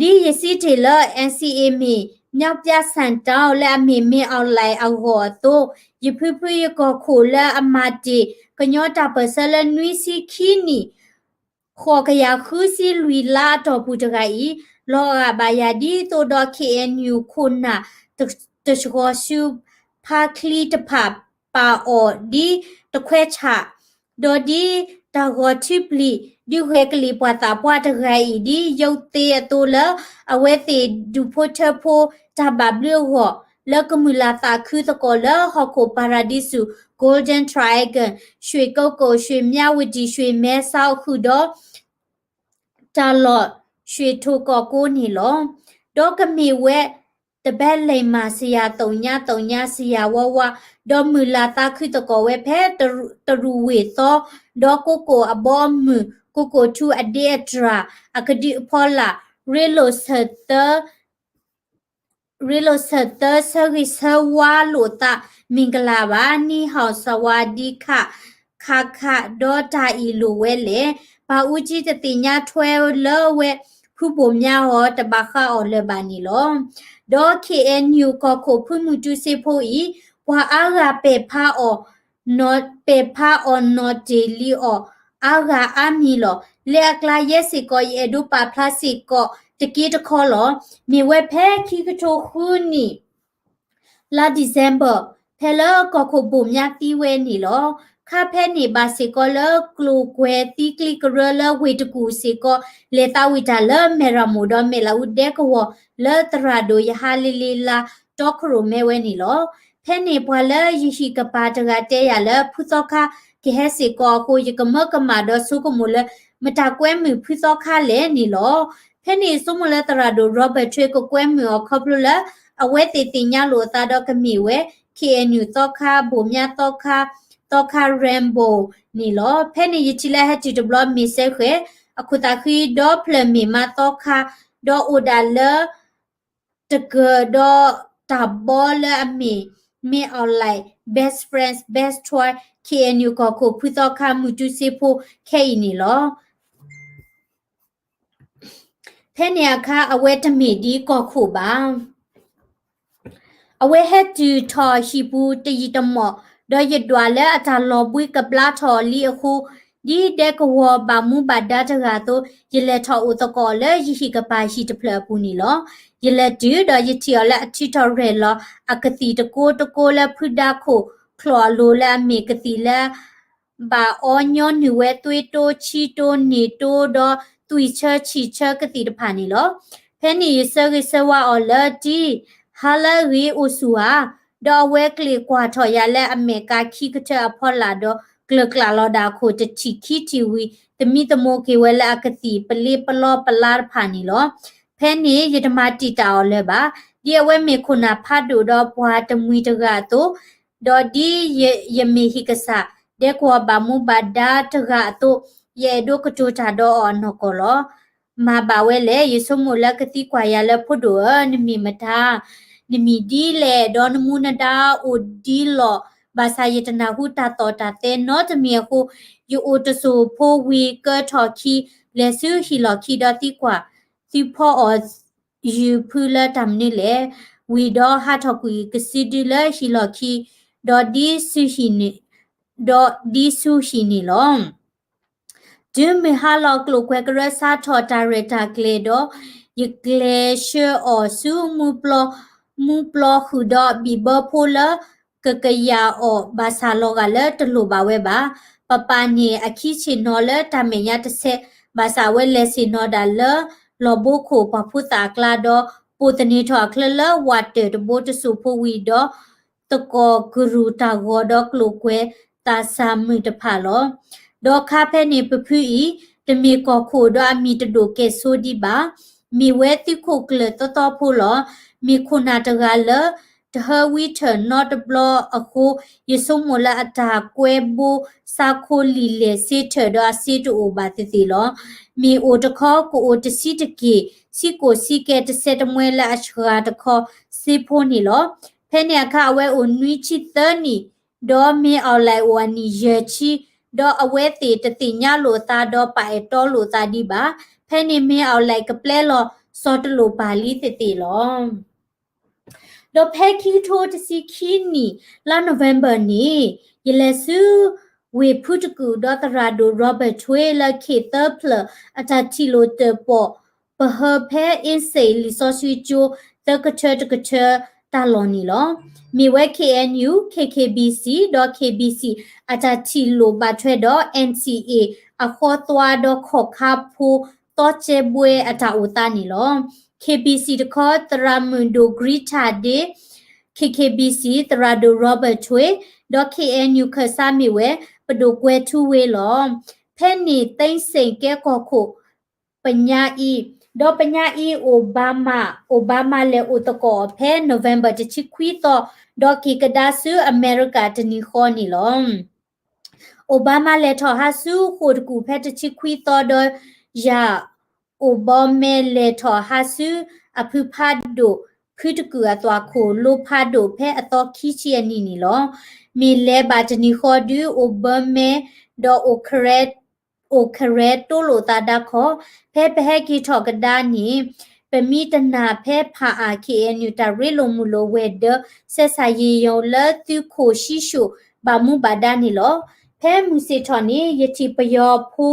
ဒ်ယစံးတ့ၢ်လၢ NCA မ့ၢ် မြောက်ပြဆန်တောင်း လၢအမ့ၢ် မင်းအောင်လှိုင် အဂီၢ်အသိး, ယဖုဖုယကီၢ်ခိၣ်လၢအမၤတ့ၢ် ကညီတၢ်ပၢၢ်ဆၢလၢနွံဆံခံနံၣ် ဃိးကယၤဃုဆံလွံၢ်လါအတီၢ်ပူၤတဂၤအံၤ, လီၤဂာ်ဘၣ်ယၤဒ်သိးဒီး KNU ခိၣ်နၢ်တဆှီဆူ ဖါချံတဖၣ် ပာ်အီၤဒ်တခွဲးဆၣ်, ဒီးဒ်တၢ်ဂီၤထံပျံၤ, ဒ်ဂဲၤကလံၣ်ပှၤသးပှၢ်တဂၤအံၤ ဒ်ယိးသ့အသိးလၢ အဝဲသ့ၣ်ဒူၣ်ဖိထၢဖိ တၢ်ဘၣ်ဘျုးအဂီၢ် လၢကမုၢ်လၢ်သးခုသကိးလၢဟီၣ်ခိၣ်ပၤရၤဒံစူၣ် Golden Triangle ရွှေကုက္ကို, ရွှေမြဝတီ, ရွှေမဲဆောက် ဃုာ်ဒီး တၢ်လီၢ် ရွှေထိကီၢ်ကိန့ၣ်လီၤ. ဒီးကမ့ၢ်ဝဲ တဘဲလိမ္မာ ဆရာ သုညါသုညါ ဆရာ ဝါဝါ, ဒီးမုၢ်လၢ်သးခုသကိးဝဲဖဲ တရူးဝ့ၢ်သီ, ဒီးကိကိၣ်အဘီအမုၢ်, ကိကိၣ်ထူအဒ့အတြၢ်, အကဒုအဖီလာ်, ရ့လိာ်ဆၢၣ်သၢ ရ့လိာ်ဆၢၣ်သၢ ဆၢဂ့ၤဆၢဝါလိာ်သး မ့ၢ်ကလၢ်ဘၣ်, နံၣ်ဟီၣ်စဝၤဒံခး ခးခး ဒီးတၢ်အံၤလိာ်ဝဲလဲၣ်, ပၢ်အူကၠံတသ့ၣ်ညါထွဲလၢဝဲ ဖုဘိၣ်မၠါအီၤ တဘၣ်ဃးအီၤလၢၤဘၣ်န့ၣ်လီၤ. ဒီး KNU ကီၢ်ခိၣ်ဖုမုၢ်တူစ့ဖိအံၤ, ပှၤအါဂၤပဲာ်ဖးအီၤ ပဲာ်ဖးအီၤနီၣ်တ့ၢ်လံအီၤ အါဂၤအါမံၤလီၤ. လၢအကျါယဲစ့ၢ်ကီး ယအဲၣ်ဒိးပာ်ဖျါစ့ၢ်ကီးတက့တခီလီၤ. မ့ၢ်ဝဲဖဲခံကထိဃုနံၣ် လါ December ဖဲလၢကီၢ်ခိၣ်ဘိၣ်မၠါသံဝဲန့ၣ်လီၤ. ခါဖဲန့ၣ်ဘၣ်စ့ၢ်ကီးလၢကျိၤကွဲၤသံကျံကရၢလၢဝ့ၢ်တကူၣ်စ့ၢ်ကီး လဲၤသးဝံၣ်တၢ်လၢမဲၢ်ရမိၢ်ဒီးမဲၢ်လးအူဒဲကဝီၤ လၢသရၣ်ဒိၣ်ယဟါလ့လ့လါ တီခိၣ်ရိၣ်မဲဝဲန့ၣ်လီၤ. ဖဲန့ၣ်ပှၤလၢယဟံၣ်ကပၤတဂၤတဲယၤလၢ ဖုသီခါကဟဲစ့ၢ်ကီးအဃိ ယကမၢကမၣ်ဒီးဆိကမိၣ်လၢ မတၤကွဲမုာ်ဖုသီခါလဲၣ်န့ၣ်လီၤ. ဖဲန့ၣ်ဆိကမိၣ်လၢသရၣ်ဒိၣ် Robert ထွဲကကွဲမုာ်အီၤခီဖျိလၢ အဝဲသ့ၣ်သ့ၣ်ညါလိာ်သးဒီးကမ့ၢ်ဝဲ KNU သီခါ ဘိၣ်မၠါသီခါ သီခါ Rainbow န့ၣ်လီၤ. ဖဲန့ၣ်ယထံၣ်လၢဟဲတုၤတဘျီမ့ၢ်စဲဃဲၤ အခိၣ်သးဃံဒီဖျၢၣ်မ့ၢ်မါသီခါ ဒီးအိၣ်ဒၣ်လၢ တကၢၢ်ဒီးတၢ်ဘီလၢအမ့ၢ် မင်းအောင်လှိုင် best friends best toy KNU ကီၢ်ခိၣ်ဖုသီခါမုၢ်တူစ့ဖိခဲအံၤန့ၣ်လီၤ. ဖဲန့ၣ်အခါအဝဲတမ့ၢ်ဒ်ကီၢ်ခိၣ်ဘၣ်. အဝဲဟဲတုၤထီၣ်ဟံၣ်ပူၤတယံာ်တမီၢ်, ဒီးယဒွးလၢအတၢ်လီၤဘှံးကဘျါထီၣ်လံအဃိ, ဒ်ဒဲကဝီၤဘၣ်မူဘၣ်ဒါတဂၤအသိး, ယလဲၤထီၣ်အိၣ်သကိးလၢယဟံၣ်ကပၤဟံၣ်တဖျၢၣ်အပူၤန့ၣ်လီၤ. ယလဲၤတုၤဒီးယထံၣ်အီၤလၢအထုးထီၣ်ရဲၣ်လီၤအကသံၣ်တကိတကိလၢဖုဒါခိၣ်ချီၣ်အလိၤလၢအမ့ၢ်ကသံၣ်လၢ ဘၣ်အီညီနုၢ်ဝဲသွ့တိဆံတိန့ၢ်တိဒီးသွံၣ်ဆၢဆံၣ်ဆၢကသံၣ်တဖၣ်န့ၣ်လီၤ. ဖဲန့ၣ်ယဆၢဂ့ၤဆၢဝါအီၤလၢတံၢ် ဟါလၢအဂ့ၤအိၣ်ဆူၣ်ဧါ, ဒီးအဝဲကျ့ၣ်ကွၢ်ထီၣ်ယၤလၢအမဲာ်ကၤခံကထၢအဖီလာ်ဒီး ကျၢၤကျးလီၤဒၣ်အခိၣ်တထံၣ်ခံထံၣ်ဝံၤ သမံသမိးက့ၤဝဲလၢအကသံၣ်ပလ့ပလီပလါတဖၣ်န့ၣ်လီၤ. ဖဲန့ၣ်ယတမၤတံာ်တာ်အီၤလၢၤဘၣ်. ဒ်အဝဲမ့ၢ်ခိၣ်နၢ်ဖးဒိၣ်ဒီးပှၤတမှံၤတဂၤအသိး, ဒီးဒ်ယမ့ၢ်ဟံၣ်ကစၢ် ဒဲကဝီၤဘၣ်မူဘၣ်ဒါတဂၤအသိး, ယအဲၣ်ဒိးကတိၤတၢ်ဒီးအီၤအနီၢ်ကီၢ်လီၤ. မၤဘၣ်ဝဲလဲၣ်, ယဆိကမိၣ်လၢကသံကွၢ်ယၤလၢ ဖိဒိၣ်ဧၢ, နမ့ၢ်မတၤ, နမံၤဒ်လဲၣ်, ဒီးနမူနဒါအိၣ်ဒ်လဲၣ်, ဘၣ်ဆၣ်ယတနၢ်ဟူတၢ်သီၣ်တၢ်သဲနီတမံၤအဃိ, ယအိၣ်တစိၢ်ဖိဝံၤကၢထီၣ်ခံ, လဲၤဆူဟံၣ်လီၢ်ခံဒီးသံကွၢ်, သုဖီအီၣ် ယုၢ်ဖုလၢတၢ်မနုၤလဲၣ်, ဝံၤဒီးဟးထီၣ်ကွံာ်ကစုဒုလၢဟံၣ်လီၢ်ခံ, ဒီးဒ်ဆူဟံၣ်န့ၣ်, ဒီးဒ်ဆူဟံၣ်န့ၣ်လီၤ. တုၤမုၢ်ဟါလီၤကျိၣ်ကွဲၤကရၢစးထီၣ်တၢ်ရဲၣ်တၢ်ကျဲၤဒီး, ယကျဲၤဆှၢအီၤဆူမူပျီ, မူပျီဃုာ်ဒီးဘံၣ်ဘၢဖိလၢ ကကယၢ်အီၤဘၣ်ဆၣ်လီၤဂာ်လၢတလိၣ်ဘၣ်ဝဲဘၣ်. ပပၢ်န့ၣ်အခံဆ့ၣ်နီၤလၢတၢ်မဲာ်ညါတဆဲး, ဘၣ်ဆၣ်အဝဲလဲၤဆ့ၣ်နီၤဒၣ်လၢလီၢ်ဘိခိၣ်ပှၤဖိသၣ်အကျါဒီး ပိာ်သန့ၤထီၣ်အချၢလၢဝးတၢၢ်တဘိတစိၢ်ဖိဝံၤဒီး သကိးကရူၢ်တၢ်ဂီၤဒီးကျိၣ်ကွဲၤသးစၢ်မုၣ်တဖၣ်လီၤ. ဒီးခါဖဲန့ၣ်ပဖုအံၤ တမ့ၢ်ကီၢ်ခိၣ်ဒီးအမံၤတဒိၣ်ကဲၣ်ဆိဒံးဘၣ်. မ့ၢ်ဝဲသုးခိၣ်ကျၢၢ်သီသီဖိလီၤ. မ့ၢ်ခိၣ်နၢ်တဂၤလၢ တဟၢဝံထၢၣ်နီတဘျီအဃိ, ယဆိကမိၣ်လၢအတၢ်ကွဲဘိစးခိလံာ်လဲၢ်စ့ထၢၣ်ဒီးအစ့တအိၣ်ဘၣ်သ့ၣ်သ့ၣ်လီၤ. မ့ၢ်အိၣ်တခီကအိၣ်တဆံးတက့ၢ်, ဆံးကိၣ်ဆံးကဲတစဲးတမှဲလၢအစှၤတခီစ့ဖိန့ၣ်လီၤ. ဖဲန့ၣ်အခါအဝဲအိၣ်နွံဆံသၢနံၣ်, ဒီးမ့ၢ်အီၣ်လဲၣ်အိၣ်အနံၣ်ယဲၢ်ဆံ, ဒီးအဝဲသ့ၣ်တသ့ၣ်ညါလိာ်သးဒီးပာ်အဲၣ်တီလိာ်သးဒံးဘၣ်. ဖဲန့ၣ်မ့ၢ်အီၣ်လဲၣ်ကပျဲလီၤစီၤတလိၣ်ပၢ်လံသ့ၣ်သ့ၣ်လီၤ. ဒီးဖဲခံကထိတဆံခံနံၣ် လါ November န့ၣ်, ယလဲၤဆူဝ့ၢ်ဖုတကုာ်ဒီးသရၣ်ဒိၣ် Robert Thuê လၢ K သၢဖျၢၣ် အတၢ်ထံၣ်လိာ်တၢၣ်ပီၣ် ပဟၢဖဲအ့စ့ၣ်လံာ်စီဆှံကၠိ သၢကထၢတကထၢတၢ်လီၢ်န့ၣ်လီၤ. မ့ၢ်ဝဲ K N U, K K B C ဒီး K B C အတၢ်ထံၣ်လိာ်ဘၣ်ထွဲဒီး N C A အဃီသွါဒီးခီၣ်ခါဖိ သီကဲဘှဲအတၢ်အိၣ်သးန့ၣ်လီၤ. K B C တခီ သရၣ်မုၣ်ဒိၣ် Greta Day, K K B C သရၣ်ဒိၣ် Robert Thuê, ဒီး K N U ခၢၣ်စးမ့ၢ်ဝဲ ပဒိၣ်ကွဲၤထူဝ့လီၤ. ဖဲန့ၣ် သ့စ့ၣ်ကဲကီၢ်ခိၣ် ပညါအံၤ, ဒီးပညါအံၤ Obama, Obama လဲၤအိၣ်သကိးအီၤဖဲ November တဆံခွံသီ, ဒီးက့ၤကဒါဆူအမဲရကၤတနံၤဃီန့ၣ်လီၤ. Obama လဲၤထီၣ်ဟးဆူဃိာ်တကူၣ်ဖဲတဆံခွံသီဒီး ယၤ Obama လဲၤထီၣ်ဟးဆူအဖုဖးဒိၣ် ဖုတကုာ်အသွၣ်ခိၣ်လိဖးဒိၣ်ဖဲအသီခံဆံအနံၤန့ၣ်လီၤ. မ့ၢ်လဲၤဘၣ်တနံၤဃီဒုး Obama ဒီး အိၣ်ခရဲတိလိာ်သးဒါခီ, ဖဲပဟဲက့ၤထီၣ်ကဒါန့ၣ် ပမံတနာ်ဖဲဖးအၣ် K N U တၢ်ရ့လိာ်မုာ်လိာ်ဝဲၤဒၢး ဆက်ဆံရေးရုံး လၢသုးခိၣ်ဆံၡိၣ်ဘၣ်မူဘၣ်ဒါန့ၣ်လီၤ. ဖဲမုၢ်ဆ့ၣ်ထီၣ်န့ၣ် ယထံၣ်ပယီၤဖိ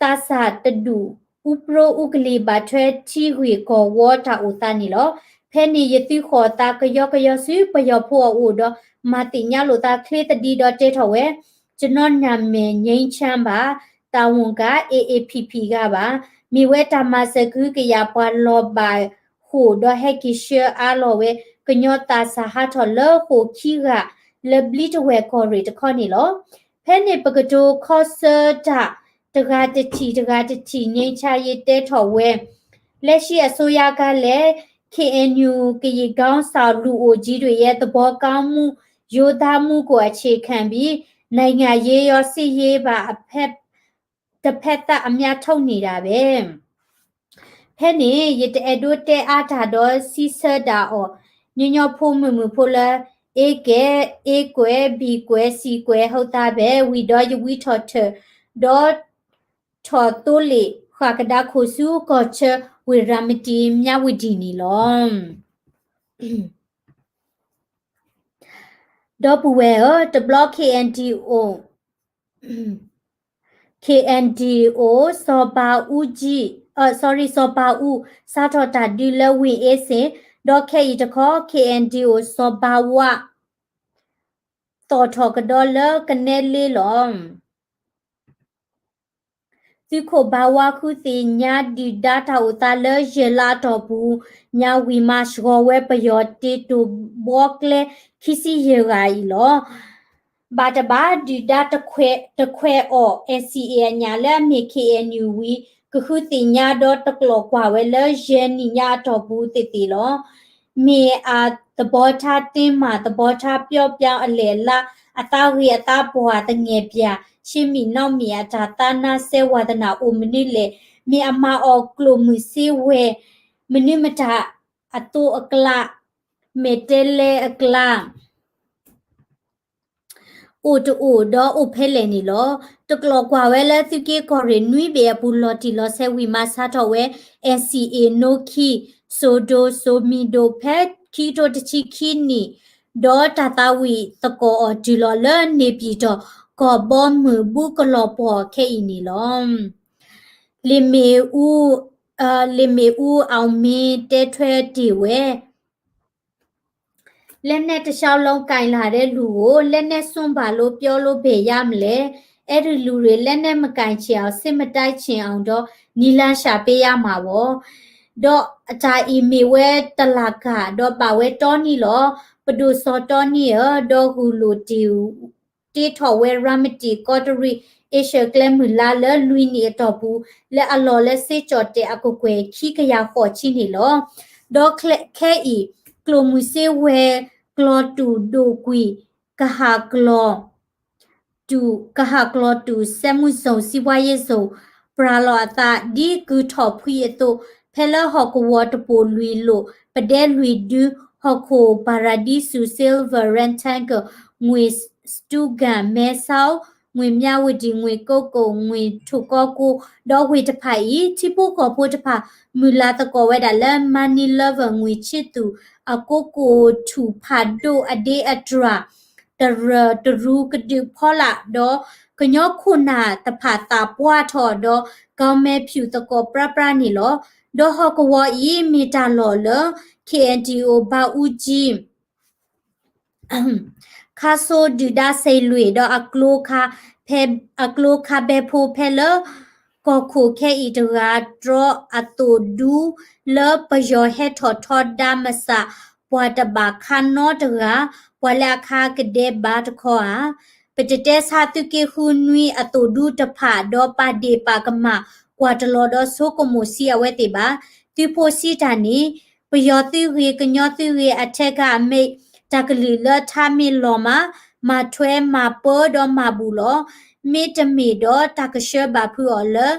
သးစၢ်တဒူၣ် အူပြိအူကလံၤဘၣ်ထွဲထံဂ့ၢ်ကီၢ်ဝီတၢ်အိၣ်သးန့ၣ်လီၤ. ဖဲန့ၣ်ယသုးဃီၤသးကယီကယီဆူပယီၤဖိအအိၣ်ဒီး မၤသ့ၣ်ညါလိာ်သးချ့သဒံဒီးတဲထီၣ်ဝဲ, ကျွန်တော်နာမည် ငြိမ်းချမ်းပါ, တာဝန်ခံ A A P P ကပါ, မ့ၢ်ဝဲတၢ်မၤစၢၤကဟုကယာ်ပှၤလီၤဘၣ်ဃိာ်ဒီးဟဲက့ၤဆှၢအါလီၤဝဲ ကညီသးစၢ်ဟးထီၣ်လၢဃိာ်ခံဂၤ လၢဘျံးတဝဲၢ်ကီၢ်ရ့ၣ်တခီန့ၣ်လီၤ. ဖဲန့ၣ်ပကတိၤခီဆၢတၢ် တဂၤတထံၣ်တဂၤတထံၣ် ငြိမ်းချမ်းရေး တဲထီၣ်ဝဲ, လက်ရှိအစိုးရကလည်း K N U ကရင်ခေါင်းဆောင် လူအိုကြီးတွေရဲ့ သဘောကောင်းမှု ရိုးသားမှုကို အခြေခံပြီး နိုင်ငံရေးရော စစ်ရေးပါ အဖက် တစ်ဖက်သတ် အမြတ်ထုတ်နေတာပဲ. ဖဲန့ၣ် ယတအဲၣ်ဒိးတဲအါတၢ်ဒီးစံးဆၢဒၣ်အီၤ, ညီညီဖိမုၣ်မုၣ်ဖိလၢ A ကွဲး, A ကွဲး, B ကွဲး, C ကွဲး ဟုတ်သားပဲ ဝံၤဒီးယဝံထီၣ်ထၢၣ်, ဒီးထီၣ်သိလ့ၣ် ဃၣ်ကဒါခိၣ်ဆူကီၢ်ဆၢ ဝ့ၢ်ရၤမတံ မြဝတီ န့ၣ်လီၤ. ဒီပုၢ်ဝဲၢ်ဧၢ, တဘျီ K N D O, K N D O စီၤဘးအူကၠံ, အၢ sorry စီၤဘးအူ စးထီၣ်တၢ်ဒုးလၢဝ့ၢ်အ့စ့ၣ်, ဒီးခဲအံၤတခီ K N D O စီၤဘးဝါ သီၣ်ထီၣ်ကဒီးလၢကနဲလ့လီၤ. သုးခိၣ်ဘးဝါဃုသ့ၣ်ညါဒုၣ်ဒါတၢ်အိၣ်သးလၢယဲၢ်လါအတီၢ်ပူၤ ညါဝံၤမးစှီၤဝဲပယီၤတ့တိၢ်ဘှီကျဲ ခံဆံယဲၢ်ဂၤအံၤလီၤ. ဘၣ်တဘၣ်ဒုၣ်ဒါတခွဲးအီၤ N C A အညၣ်လၢအမ့ၢ် K N U ဝံၤ ကဃုသ့ၣ်ညါဒီးတကျိာ်ကွၢ်ဝဲလၢယဲၢ်နံၣ်ညါအတီၢ်ပူၤသ့ၣ်သ့ၣ်လီၤ. မ့ၢ်အသဘောထားတင်းမာ, သဘောထားပျော့ပြောင်း အလဲၤအလး, အသးဂ့ၤအသးပှၢ်သငဲၣ်ပၠး, ရှေ့မီးနောက်မီး အတၢ်သးနါစဲဝါသနာ်အိၣ်မနုၤလဲၣ်, မ့ၢ်အမၤအီၤကျိၣ်မုၢ်စ့ဝဲ, မနုၤမတၤအသိးအကျါ, မဲာ်တဲလဲအကျါ အိၣ်တအိၣ်ဒီးအိၣ်ဖဲလဲၣ်န့ၣ်လီၤ. တကျိာ်ကွၢ်ဝဲလၢသုးက့ကီၢ်ရ့ၣ်နွံဘ့ၣ်အပူၤ လီၤတံၢ်လီၤဆဲးဝံၤမၤဆါထီၣ်ဝဲ N C A နိခံ စိၤဒိၣ်စိၤမံၤဒိၣ် ဖဲခံကထိတဆံခံနံၣ်, ဒီးတၢ်သးဝံၣ်သကိးအီၤတုၤလီၤလၢ နေပြည်တော် ကီၢ်ဘီမုၢ်ဘူကလီၤပှီၢ်ခဲအံၤန့ၣ်လီၤ. လ့ၣ်မ့ၣ်အူ, လ့ၣ်မ့ၣ်အူ အောင်မင်း တဲထွဲတ့ၢ်ဝဲ လက်နက်တစ်လျှောက်လုံးကိုင်လာတဲ့လူကို လက်နက်စွန့်ပါလို့ ပြောလို့ဘယ်ရမလဲ။ အဲ့ဒီလူတွေ လက်နက်မကိုင်ချင်အောင် စစ်မတိုက်ချင်အောင်တော့ နည်းလမ်းရှာပေးရမှာပေါ့. ဒီးအတၢ်အံၤမ့ၢ်ဝဲတလၢ်ကၢ် ဒီးဘၣ်ဝဲတီနံလီၤ. ပဒိၣ်စီၤတီနံဧၢ, ဒီးဂုာ်လိာ်တ့ၢ် တ့ထီၣ်ဝဲ ရၤမတံၣ်ကီးတရံး အ့ရှၢၣ်ကျဲမုၢ်လါလၢလွံၢ်နံၣ်အတီၢ်ပူၤ လၢအလီၢ်လၢစ့ကၠီၣ်တဲၣ်အကကွဲၢ် ခံကယၤဃိးဆံန့ၣ်လီၤ. ဒီးခဲအံၤ ကျိၣ်မုၢ်စ့ဝဲၤကျီၤတူာ်ဒိၣ်ကွံာ် ကဟၣ်ကျီၤ တူာ် ကဟၣ်ကျီၤတူာ် စဲမုၢ်စိၤ စံးပှၤယ့စိၤ ပြးလီၤအသး ဒ်ကုၢ်ထီၣ်ဖှံအသိး ဖဲလၢဟီၣ်ကဝီၤတပိာ်လွံၢ်လိာ် ပဒဲလွံၢ်ဒု ဟီၣ်ခိၣ် Paradiso Silver Rectangle ငွေ Stuttgart မဲဆီး ငွေ မြဝတီ ငွေ ကိကိၣ် ငွေ ထူၣ်ကီကိ ဒီးဝ့ၢ်တဖၣ်အံၤ ထံဖိကီၢ်ဖိတဖၣ် မုၢ်လၢ်သကိးဝဲဒၣ်လၢ Money Lover ငွေချစ်သူ အကိကိၣ်ထူၣ်ဖးဒိၣ်အဒ့အတြၢ် တရၢၢ်တရူးကဒုးဖီလာ် ဒီးကညီခိၣ်နၢ်တဖၣ်သးပှၢ်ထီၣ် ဒီး ကီမဲဖၠူၣ်သကိးပြၢပြၢန့ၣ်လီၤ. ဒီးဟီၣ်ကဝီၤအံၤ မ့ၢ်တၢ်လီၢ်လၢ ခ့ၣ်အဲၣ်ထံၣ်အိၣ် ဘၣ်အူကၠံ ခါစိဒုၣ်ဒါစ့ၢ်လွံၢ် ဒီး အကျိခါဘဲဖိဖဲလၢ ကီၢ်ခိၣ်ခဲအံၤတဂၤ တြီအသိၣ်ဒူ လၢပယီၤဟဲထီၣ်ထီဒါမစး ပှၤတဘၣ်ခါနီတဂၤ ပှၤလၢအခါကဒဲဘၣ်တခီဧါ. ပတတဲဆါသုးက့ဃုနွံအသိၣ်ဒူတဖၣ် ဒီးပာ်ဒ့ၣ်ပာ်ကမၣ် ကွၢ်တလီၤဒီးဆိကမိၣ်ဆံးအဝဲသ့ၣ်ဘၣ်. သုးဖိဆံးတၢ်န့ၣ် ပယီၤသုးဂ့ၤ ကညီသုးဂ့ၤ အထဲကမ့ၢ် တၢ်ကလုၢ်လၢထါမ့ၢ်လီၤမး မၤထွဲမၤပၢဒီးမၤဘူၣ်လီၤ. မ့တမ့ၢ်ဒီးတၢ်ကဆှၢဘၣ်ဖုးအီၤလၢ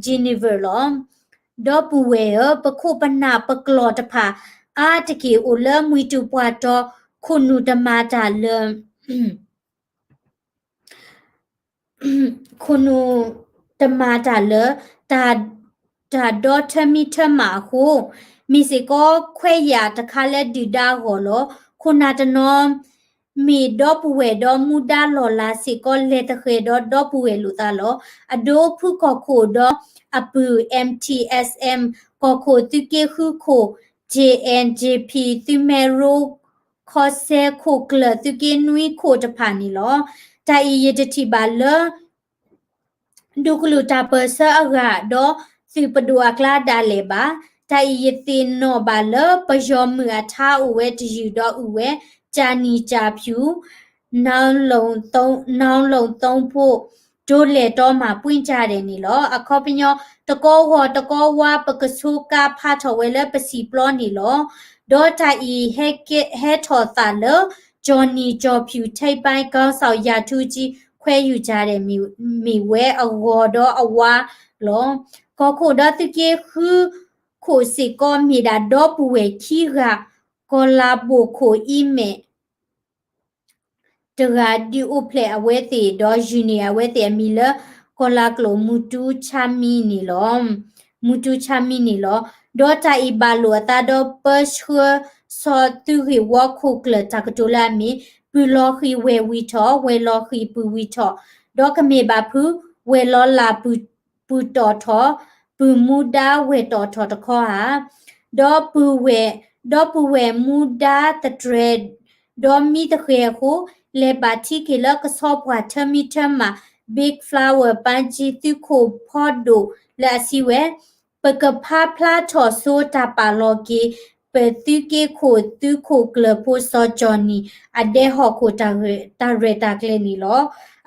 Geneva လီၤ. ဒီပုၢ်ဝဲၢ်ဧၢ, ပခိၣ်ပနၢ်ပကျီၢ်တဖၣ် အါတက့ၢ်အိၣ်လၢမှံၤတူာ်ပှၢ်တီၤ ခိၣ်နူာ်တမၤတၢ်လၢ ခိၣ်နူာ်တမၤတၢ်လၢ တၢ်ဒီထၢမံထၢမးအဃိ, မ့ၢ်စ့ၢ်ကီးခွဲးယာ်တခါလၢဒုၣ်ဒါအဂီၢ်လီၤ. ခိၣ်နၢ်တနီၤ မ့ၢ်ဒီပုၢ်ဝဲၢ်ဒီးမူဒါလီၢ်လၤစ့ၢ်ကီး လဲၤသဃဲၤဒီးဒီပုၢ်ဝဲၢ်လိာ်သးလီၤ. အဒိဖုကီၢ်ခိၣ်ဒီးအပုၢ် M T S M ကီၢ်ခိၣ်သုးက့ဃုခိၣ် J N J P သုးမဲရိ ခီဆဲခိၣ်ကျၢၢ်သုးက့နွံခိၣ်တဖၣ်န့ၣ်လီၤ. တၢ်အံၤယတထံၣ်ဘၣ်လၢ ဒူကလုာ်တၢ်ပၢၢ်ဆၢအဂၤ ဒီးသုးပဒိၣ်အကျါဒၣ်လဲာ်ဘၣ်. တၢ်အံၤယသ့ၣ်နီၣ်ဘၣ်လၢ ပယီၤမုၢ်အထါအိၣ်ဝဲတယုၢ်ဒီးအုၣ်ဝဲ ကၠၤနံၣ်ကၠၤဖၠူၣ် နောင်လုံသုံး ဘိ ဒိးလဲၢ်တီမး ပွင့်ကြတယ် န့ၣ်လီၤ. အခီပညီ တကီဂီၤတကီဝါ ပကဆိကါဖးထီၣ်ဝဲလၢပစံာ်ပျီန့ၣ်လီၤ. ဒီးတၢ်အံၤဟဲထီၣ်သးလၢ ကၠီၣ်နံၣ်ကၠီၣ်ဖၠူၣ် ထိပ်ပိုင်းခေါင်းဆောင် ရာထူးကြီး ခွဲယူကြတယ် မ့ၢ်ဝဲအဂီၤဒီးအဝါလီၤ. ကီၢ်ခိၣ်ဒီးသုးက့ဃုခိၣ်စ့ၢ်ကီး မ့ၢ်ဒၣ်ဒီပုၢ်ဝဲၢ်ခံဂၤ ကီၢ်လၤဘိၣ်ခိၣ်အံၤမဲာ် တဂၤဒုးအိၣ်ဖျဲၣ်အဝဲသ့ၣ် ဒီးယုၢ်န့ၢ်အဝဲသ့ၣ်အမံၤလၢ ကီၢ်လၤကျိာ် မူတူဆါမံန့ၣ်လီၤ. မူတူဆါမံန့ၣ်လီၤ. ဒီးတၢ်အံၤဘၣ်လိာ်အသးဒီးပၢဆှၢစီၤသုးဂ့ၢ်ဝီခိၣ်ကျၢၢ်တၢ်ကတိၤလၢအမ့ၢ် ပုၢ်လီၤဃံၤဝဲၢ်ဝံၤထီၣ် ဝဲၢ်လီၤဃံၤပုၢ်ဝံၤထီၣ်, ဒီးကမ့ၢ်ဘၣ်ဖု ဝဲၢ်လီၤလၢ်ပုၢ်တီၣ်ထီၣ် ပုၢ်မူဒါဝဲၢ်တီၣ်ထီၣ်တခီဧါ. ဒီးပုၢ်ဝဲၢ်, ဒီးပုၢ်ဝဲၢ်မူဒါသတြဲၤ ဒီးမံသဃဲၤအဃိ, လဲၤဘၣ်ထံက့ၤလၢကဆီပှၢ်ထၢမံထၢမး Big Flower ပၣ်ကၠံ သုးခိၣ်ဖီဒိၣ်လၢအစံးဝဲ, ပကဖးဖျါထီၣ်ဆိတၢ်ပာ်လီၤက့ၤ ပသုးက့ခိၣ်သုးခိၣ်ကျၢၢ်ဖိစီၤကၠီၣ်နံၣ် အဒဲဟီၣ်ခိၣ်တၢ်ရဲၣ်တၢ်ကျဲၤန့ၣ်လီၤ.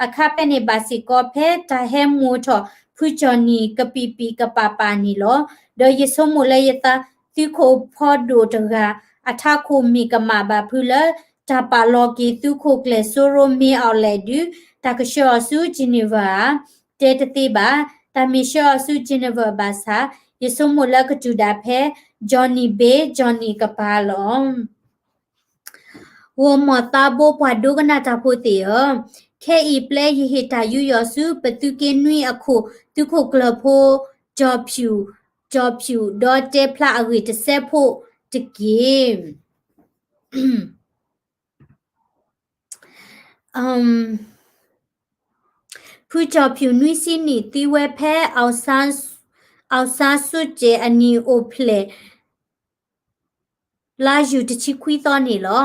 အခါဖဲန့ၣ်ဘၣ်စ့ၢ်ကီး ဖဲတၢ်ဟဲမိၣ်ထီၣ်ဖုကၠီၣ်နံၣ်ကပံာ်ပံာ်ကပာ်ပာ်န့ၣ်လီၤ. ဒီးယဆိကမိၣ်လၢယသး သုးခိၣ်ဖီဒိၣ်တဂၤ အထးခိၣ်မ့ၢ်ကမၣ်ဘၣ်ဖုလၢ တၢ်ပာ်လီၤက့ၤသုးခိၣ်ကျၢၢ်စိရိၤ မ့ၢ်အီၤလဲၣ်ဒုး တၢ်ကဆှၢအီၤဆူ Geneva ဧါ. တဲတသ့ဘၣ်. တၢ်မ့ၢ်ဆှၢအီၤဆူ Geneva ဘၣ်ဆၣ် ယဆိကမိၣ်လၢကတုၤဒၣ်ဖဲ ကၠီၣ်နံၣ်ဘ့ ကၠီၣ်နံၣ်ကပၤလီၤ. ဂီၤမီၢ်သးဘိပှၤဒိကနၣ်တၢ်ဖိသ့ၣ်ဧၢ, ခဲအံၤပျဲယဟ့ၣ်တၢ်ယူးယီၣ်ဆူ ပသုးက့နွံအခိၣ် သုးခိၣ်ကျၢၢ်ဖိ ကၠီၣ်ဖၠူၣ်, ကၠီၣ်ဖၠူၣ် ဒီးတဲဖျါအဂ့ၢ်တစဲးဖိတက့ၢ်. ဖုကၠီၣ်ဖၠူၣ်နွံဆံနံၣ်သံဝဲဖဲ အောင်ဆန်းစုကြည် အနံၣ်အိၣ်ဖျဲၣ် လါယူၤတဆံခွံသီန့ၣ်လီၤ.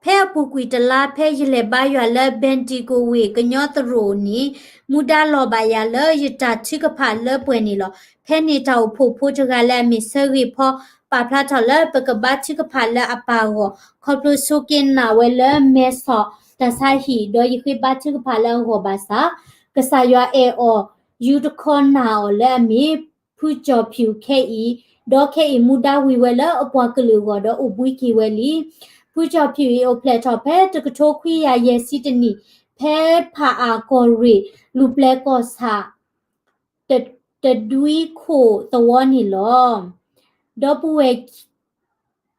ဖဲအပူၤကွံာ်တလါ ဖဲယလဲၤဘါယွၤလၢ Bendigo ဝ့ၢ်ကညီသရိာ်န့ၣ် မူဒါလီၤဘၣ်ယၤလၢယတၢ်ထုကဖၣ်လၢပှဲၤန့ၣ်လီၤ. ဖဲန့ၣ်တၢ်အိၣ်ဖှိၣ်ဖိတဂၤလၢအမ့ၢ်ဆၢဂ့ၤဖီ ပာ်ဖျါထီၣ်လၢပကဘါထုကဖၣ်လၢအပၢ်အဂီၢ် ခီဖျိဆိက့ၤနာ်ဝဲလၢမဲဆီးတၢ်ဆါဟံၣ် ဒီးယဃ့ဘါထုကဖၣ်လၢအဂီၢ်ဘၣ်ဆၣ် ကစၢ်ယွၤအဲၣ်အီၤ ယူတခီနာ်အီၤလၢအမ့ၢ် ဖုကၠီၣ်ဖၠူၣ်ခဲအံၤ ဒီးခဲအံၤမူဒါဝံၤဝဲလၢအပှၤကလုာ်အဂီၢ်ဒီးအိၣ်ဘှံးက့ၤဝဲလံ. ဖုကၠီၤဖၠူၣ်အံၤအိၣ်ဖျဲၣ်ထီၣ်ဖဲတကထိခွံကယၤယဲၢ်ဆံတနံၣ် ဖဲဖၣ်အၣ်ကီၢ်ရ့ၣ် လူၤပျဲၢ်ကီၢ်ဆၣ် တဒွံခိၣ်သဝီန့ၣ်လီၤ. ဒီပုၢ်ဝဲၢ်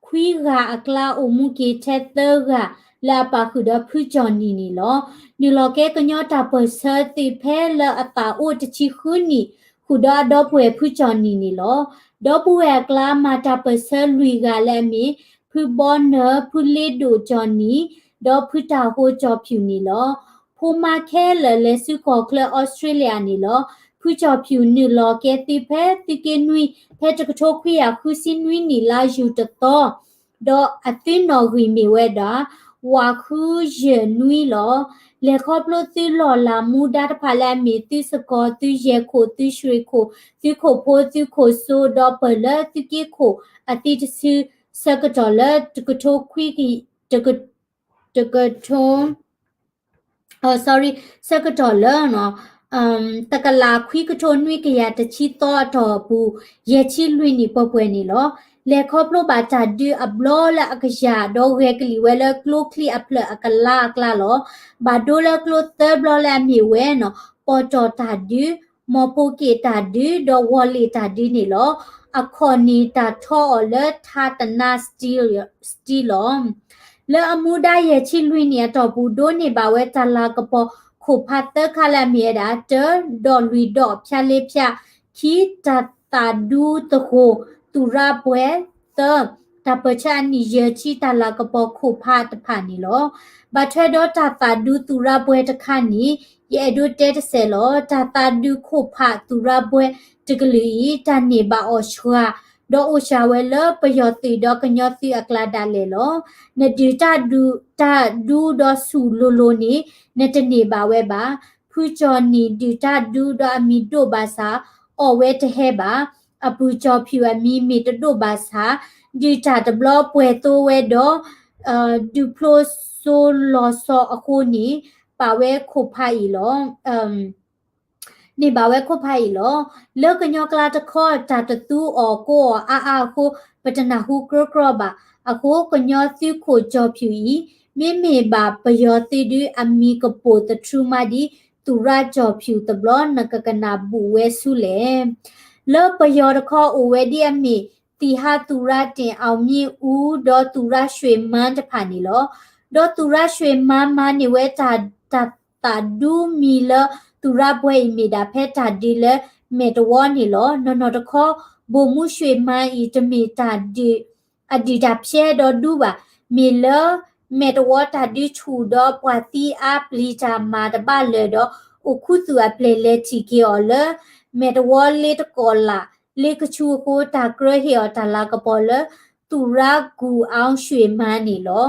ခွံဂၤအကျါအိၣ်မူက့ၤထဲသၢဂၤ လၢအပာ်ဃုာ်ဒီးဖုကၠီၤနံၤန့ၣ်လီၤ. နုာ်လီၤကဲကညီတၢ်ပၢၢ်ဆၢသ့ၣ်ဖဲလၢအသးအိၣ်တဆံဃုနံၣ် ဃုာ်ဒီးအဒီပုၢ်ဝဲၢ်ဖုကၠီၤနံၤန့ၣ်လီၤ. ဒီပုၢ်ဝဲၢ်အကျါမၤတၢ်ပၢၢ်ဆၢလွံၢ်ဂၤလၢအမ့ၢ် ဖုဘီနၢၤ, ဖုလ့ဒိၣ်ကၠီၤနံၤ, ဒီးဖုတၢ်ဟိကၠီၤဖၠူၣ်န့ၣ်လီၤ. ဖိမါခဲလၢာ်လဲၤဆူကီၢ်ချၢအီစထြ့လယါန့ၣ်လီၤ. ဖုကၠီၤဖၠူၣ်နုာ်လီၤကဲသုဖဲသုးက့နွံ ဖဲတကထိခွံကယၤဃုဆံနွံနံၣ် လါယူၤတသီ ဒီးအသုနီၣ်ဂံၢ်မ့ၢ်ဝဲဒၣ် ဝးဃုယဲၢ်နွံလီၤ. လဲၤခီဖျိသုလီၢ်လၤမူဒါတဖၣ်လၢအမ့ၢ်သုစကီၤ, သုယဲၢ်ခိၣ်, သုရွှ့ၣ်ခိၣ်, သုခိၣ်ဖိ, သုခိၣ်စိ, ဒီးပၢၢ်လၢသုးက့ခိၣ်အသံတစု ဆၢကတီၢ်လၢတကထိခွံ တက တကထိ sorry ဆၢကတီၢ်လၢ တကလးခွံကထိနွံကယၤတဆံသီအတီၢ်ပူၤ ယဲၢ်ဆံလွံၢ်နံၣ်ပှဲၤပှဲၤန့ၣ်လီၤ. လဲၤခီဖျိဘၣ်တၢ်ဒုးအဘျီလၢအကယၤ ဒီးဂဲၤကလံၣ်ဝဲလၢကျိချံအဖျၢၣ်အကလါအကျါလီၤ. ဘၣ်ဒိလၢကျိသၢဘျီလၢအမ့ၢ်ဝဲန့ၣ် ပီၣ်တီၣ်တၢ်ဒုး, မီၢ်ဖိက့ၣ်တၢ်ဒုး ဒီးဝီၤလ့ၣ်တၢ်ဒုးန့ၣ်လီၤ. အခီၣ်န့ၣ်တၢ်ထီအီၤလၢထါတနါ steel လီၤ. လၢအမူဒါယဲၢ်ဆံလွံၢ်နံၣ်အတီၢ်ပူၤ ဒိးန့ၢ်ဘၣ်ဝဲတၢ်လၤကပီၤခိၣ်ဖးသၢခါလၢအမ့ၢ်ဝဲဒၣ် တၢ, ဒီးလွံၢ်ဒီး ဖၠါလ့ဖၠါ, ခံ, တၢ်သးဒူသဃိၣ်သူၣ်ရၣ်ပှဲၤ, သၢ, တၢ်ပၢၢ်ဆၢအနံၣ်ယဲၢ်ဆံတၢ်လၤကပီၤခိၣ်ဖးတဖၣ်န့ၣ်လီၤ. ဘၣ်ထွဲဒီးတၢ်သးဒူသူၣ်ရၣ်ပှဲၤတခါန့ၣ် ယအဲၣ်ဒိးတဲတစဲးလီၤ. တၢ်သးဒူခိၣ်ဖးသူၣ်ရၣ်ပှဲၤတကလုာ်အံၤ တၢ်န့ၢ်ဘၣ်အီၤစှၤ ဒီးအိၣ်စှၤဝဲလၢပယီၤသုးဒီးကညီသုးအကျါဒၣ်လဲာ်လီၤ. နဒုၣ်တၢ်ဒူ, တၢ်ဒူဒီးဆူၣ်လိၤလိၤန့ၣ် နတန့ၢ်ဘၣ်ဝဲဘၣ်. ဖုကၠီၤနံၤဒုၣ်တၢ်ဒူဒီးအမံၤဒိၣ်ဘၣ်ဆၣ် အီၣ်ဝဲတဟဲဘၣ်. အပုၢ်ကၠီၤဖၠူၣ်အမံၤမ့ၢ်တဒိၣ်ဘၣ်ဆၣ် ဒုၣ်တၢ်တဘျီပှဲၤသိဝဲဒီး ဒုၣ်ဖျိစိလီၤဆီအဃိန့ၣ် ပာ်ဝဲခိၣ်ဖးအံၤလီၤ. န့ၢ်ဘၣ်ဝဲခိၣ်ဖးအံၤလီၤ. လၢကညီကျါတခီ တၢ်တသူအီၣ်ကိးအီၤအါအါအဃိ ပတနၢ်ဟူကြီကြီဘၣ်. အဃိကညီသုးခိၣ်ကၠီၤဖၠူၣ်အံၤ မ့မ့ၢ်ဘၣ်ပယီၤသုးဒု အမံၤကပိာ်သထြူမးဒ် သူၣ်ရၣ်ကၠီၤဖၠူၣ်တဘျီ နကကနၣ်ဘူးဝဲဆူလဲၣ်. လၢပယီၤတခီအိၣ်ဝဲဒ်အမ့ၢ် သံၣ်ဟးသူၣ်ရၣ်တ့ၣ် အောင်မြင့်ဦး ဒီးသူၣ်ရၣ်ရွှ့ၣ်မၢၣ်တဖၣ်န့ၣ်လီၤ. ဒီးသူၣ်ရၣ်ရွှ့ၣ်မၢၣ်မၤန့ၢ်ဝဲတၢ်, တၢ်သးဒူမံၤလၢသူၣ်ရၣ်ပှဲၤအံၤမ့ၢ်ဒၣ်ဖဲတၢ်ဒုးလၢမဲာ်တဝီန့ၣ်လီၤ. နီၢ်နီၢ်တခီ ဗိုလ်မှူးရွှ့ၣ်မၢၣ်အံၤ တမ့ၢ်တၢ်ဒုး အဒုၣ်တၢ်ဖျဲးဒီးဒူဘၣ်. မ့ၢ်လၢမဲာ်တဝီတၢ်ဒုးဆူၣ်ဒီးပှၤသံအါပျံၤတၢ်မၤတဘၣ်လၢာ်ဒီး အိၣ်ခူသူၣ်အပျဲၢ်လဲၤထံၣ်က့ၤအီၤလၢ မဲာ်တဝီလ့တကီၢ်လၢ် လ့ကဆူအဃိ တၢ်ကြၢးဟ့ၣ်အီၤတၢ်လၤကပီၤလၢ သူၣ်ရၣ်ကူၣ် အောင်ရွှ့ၣ်မၢၣ်န့ၣ်လီၤ.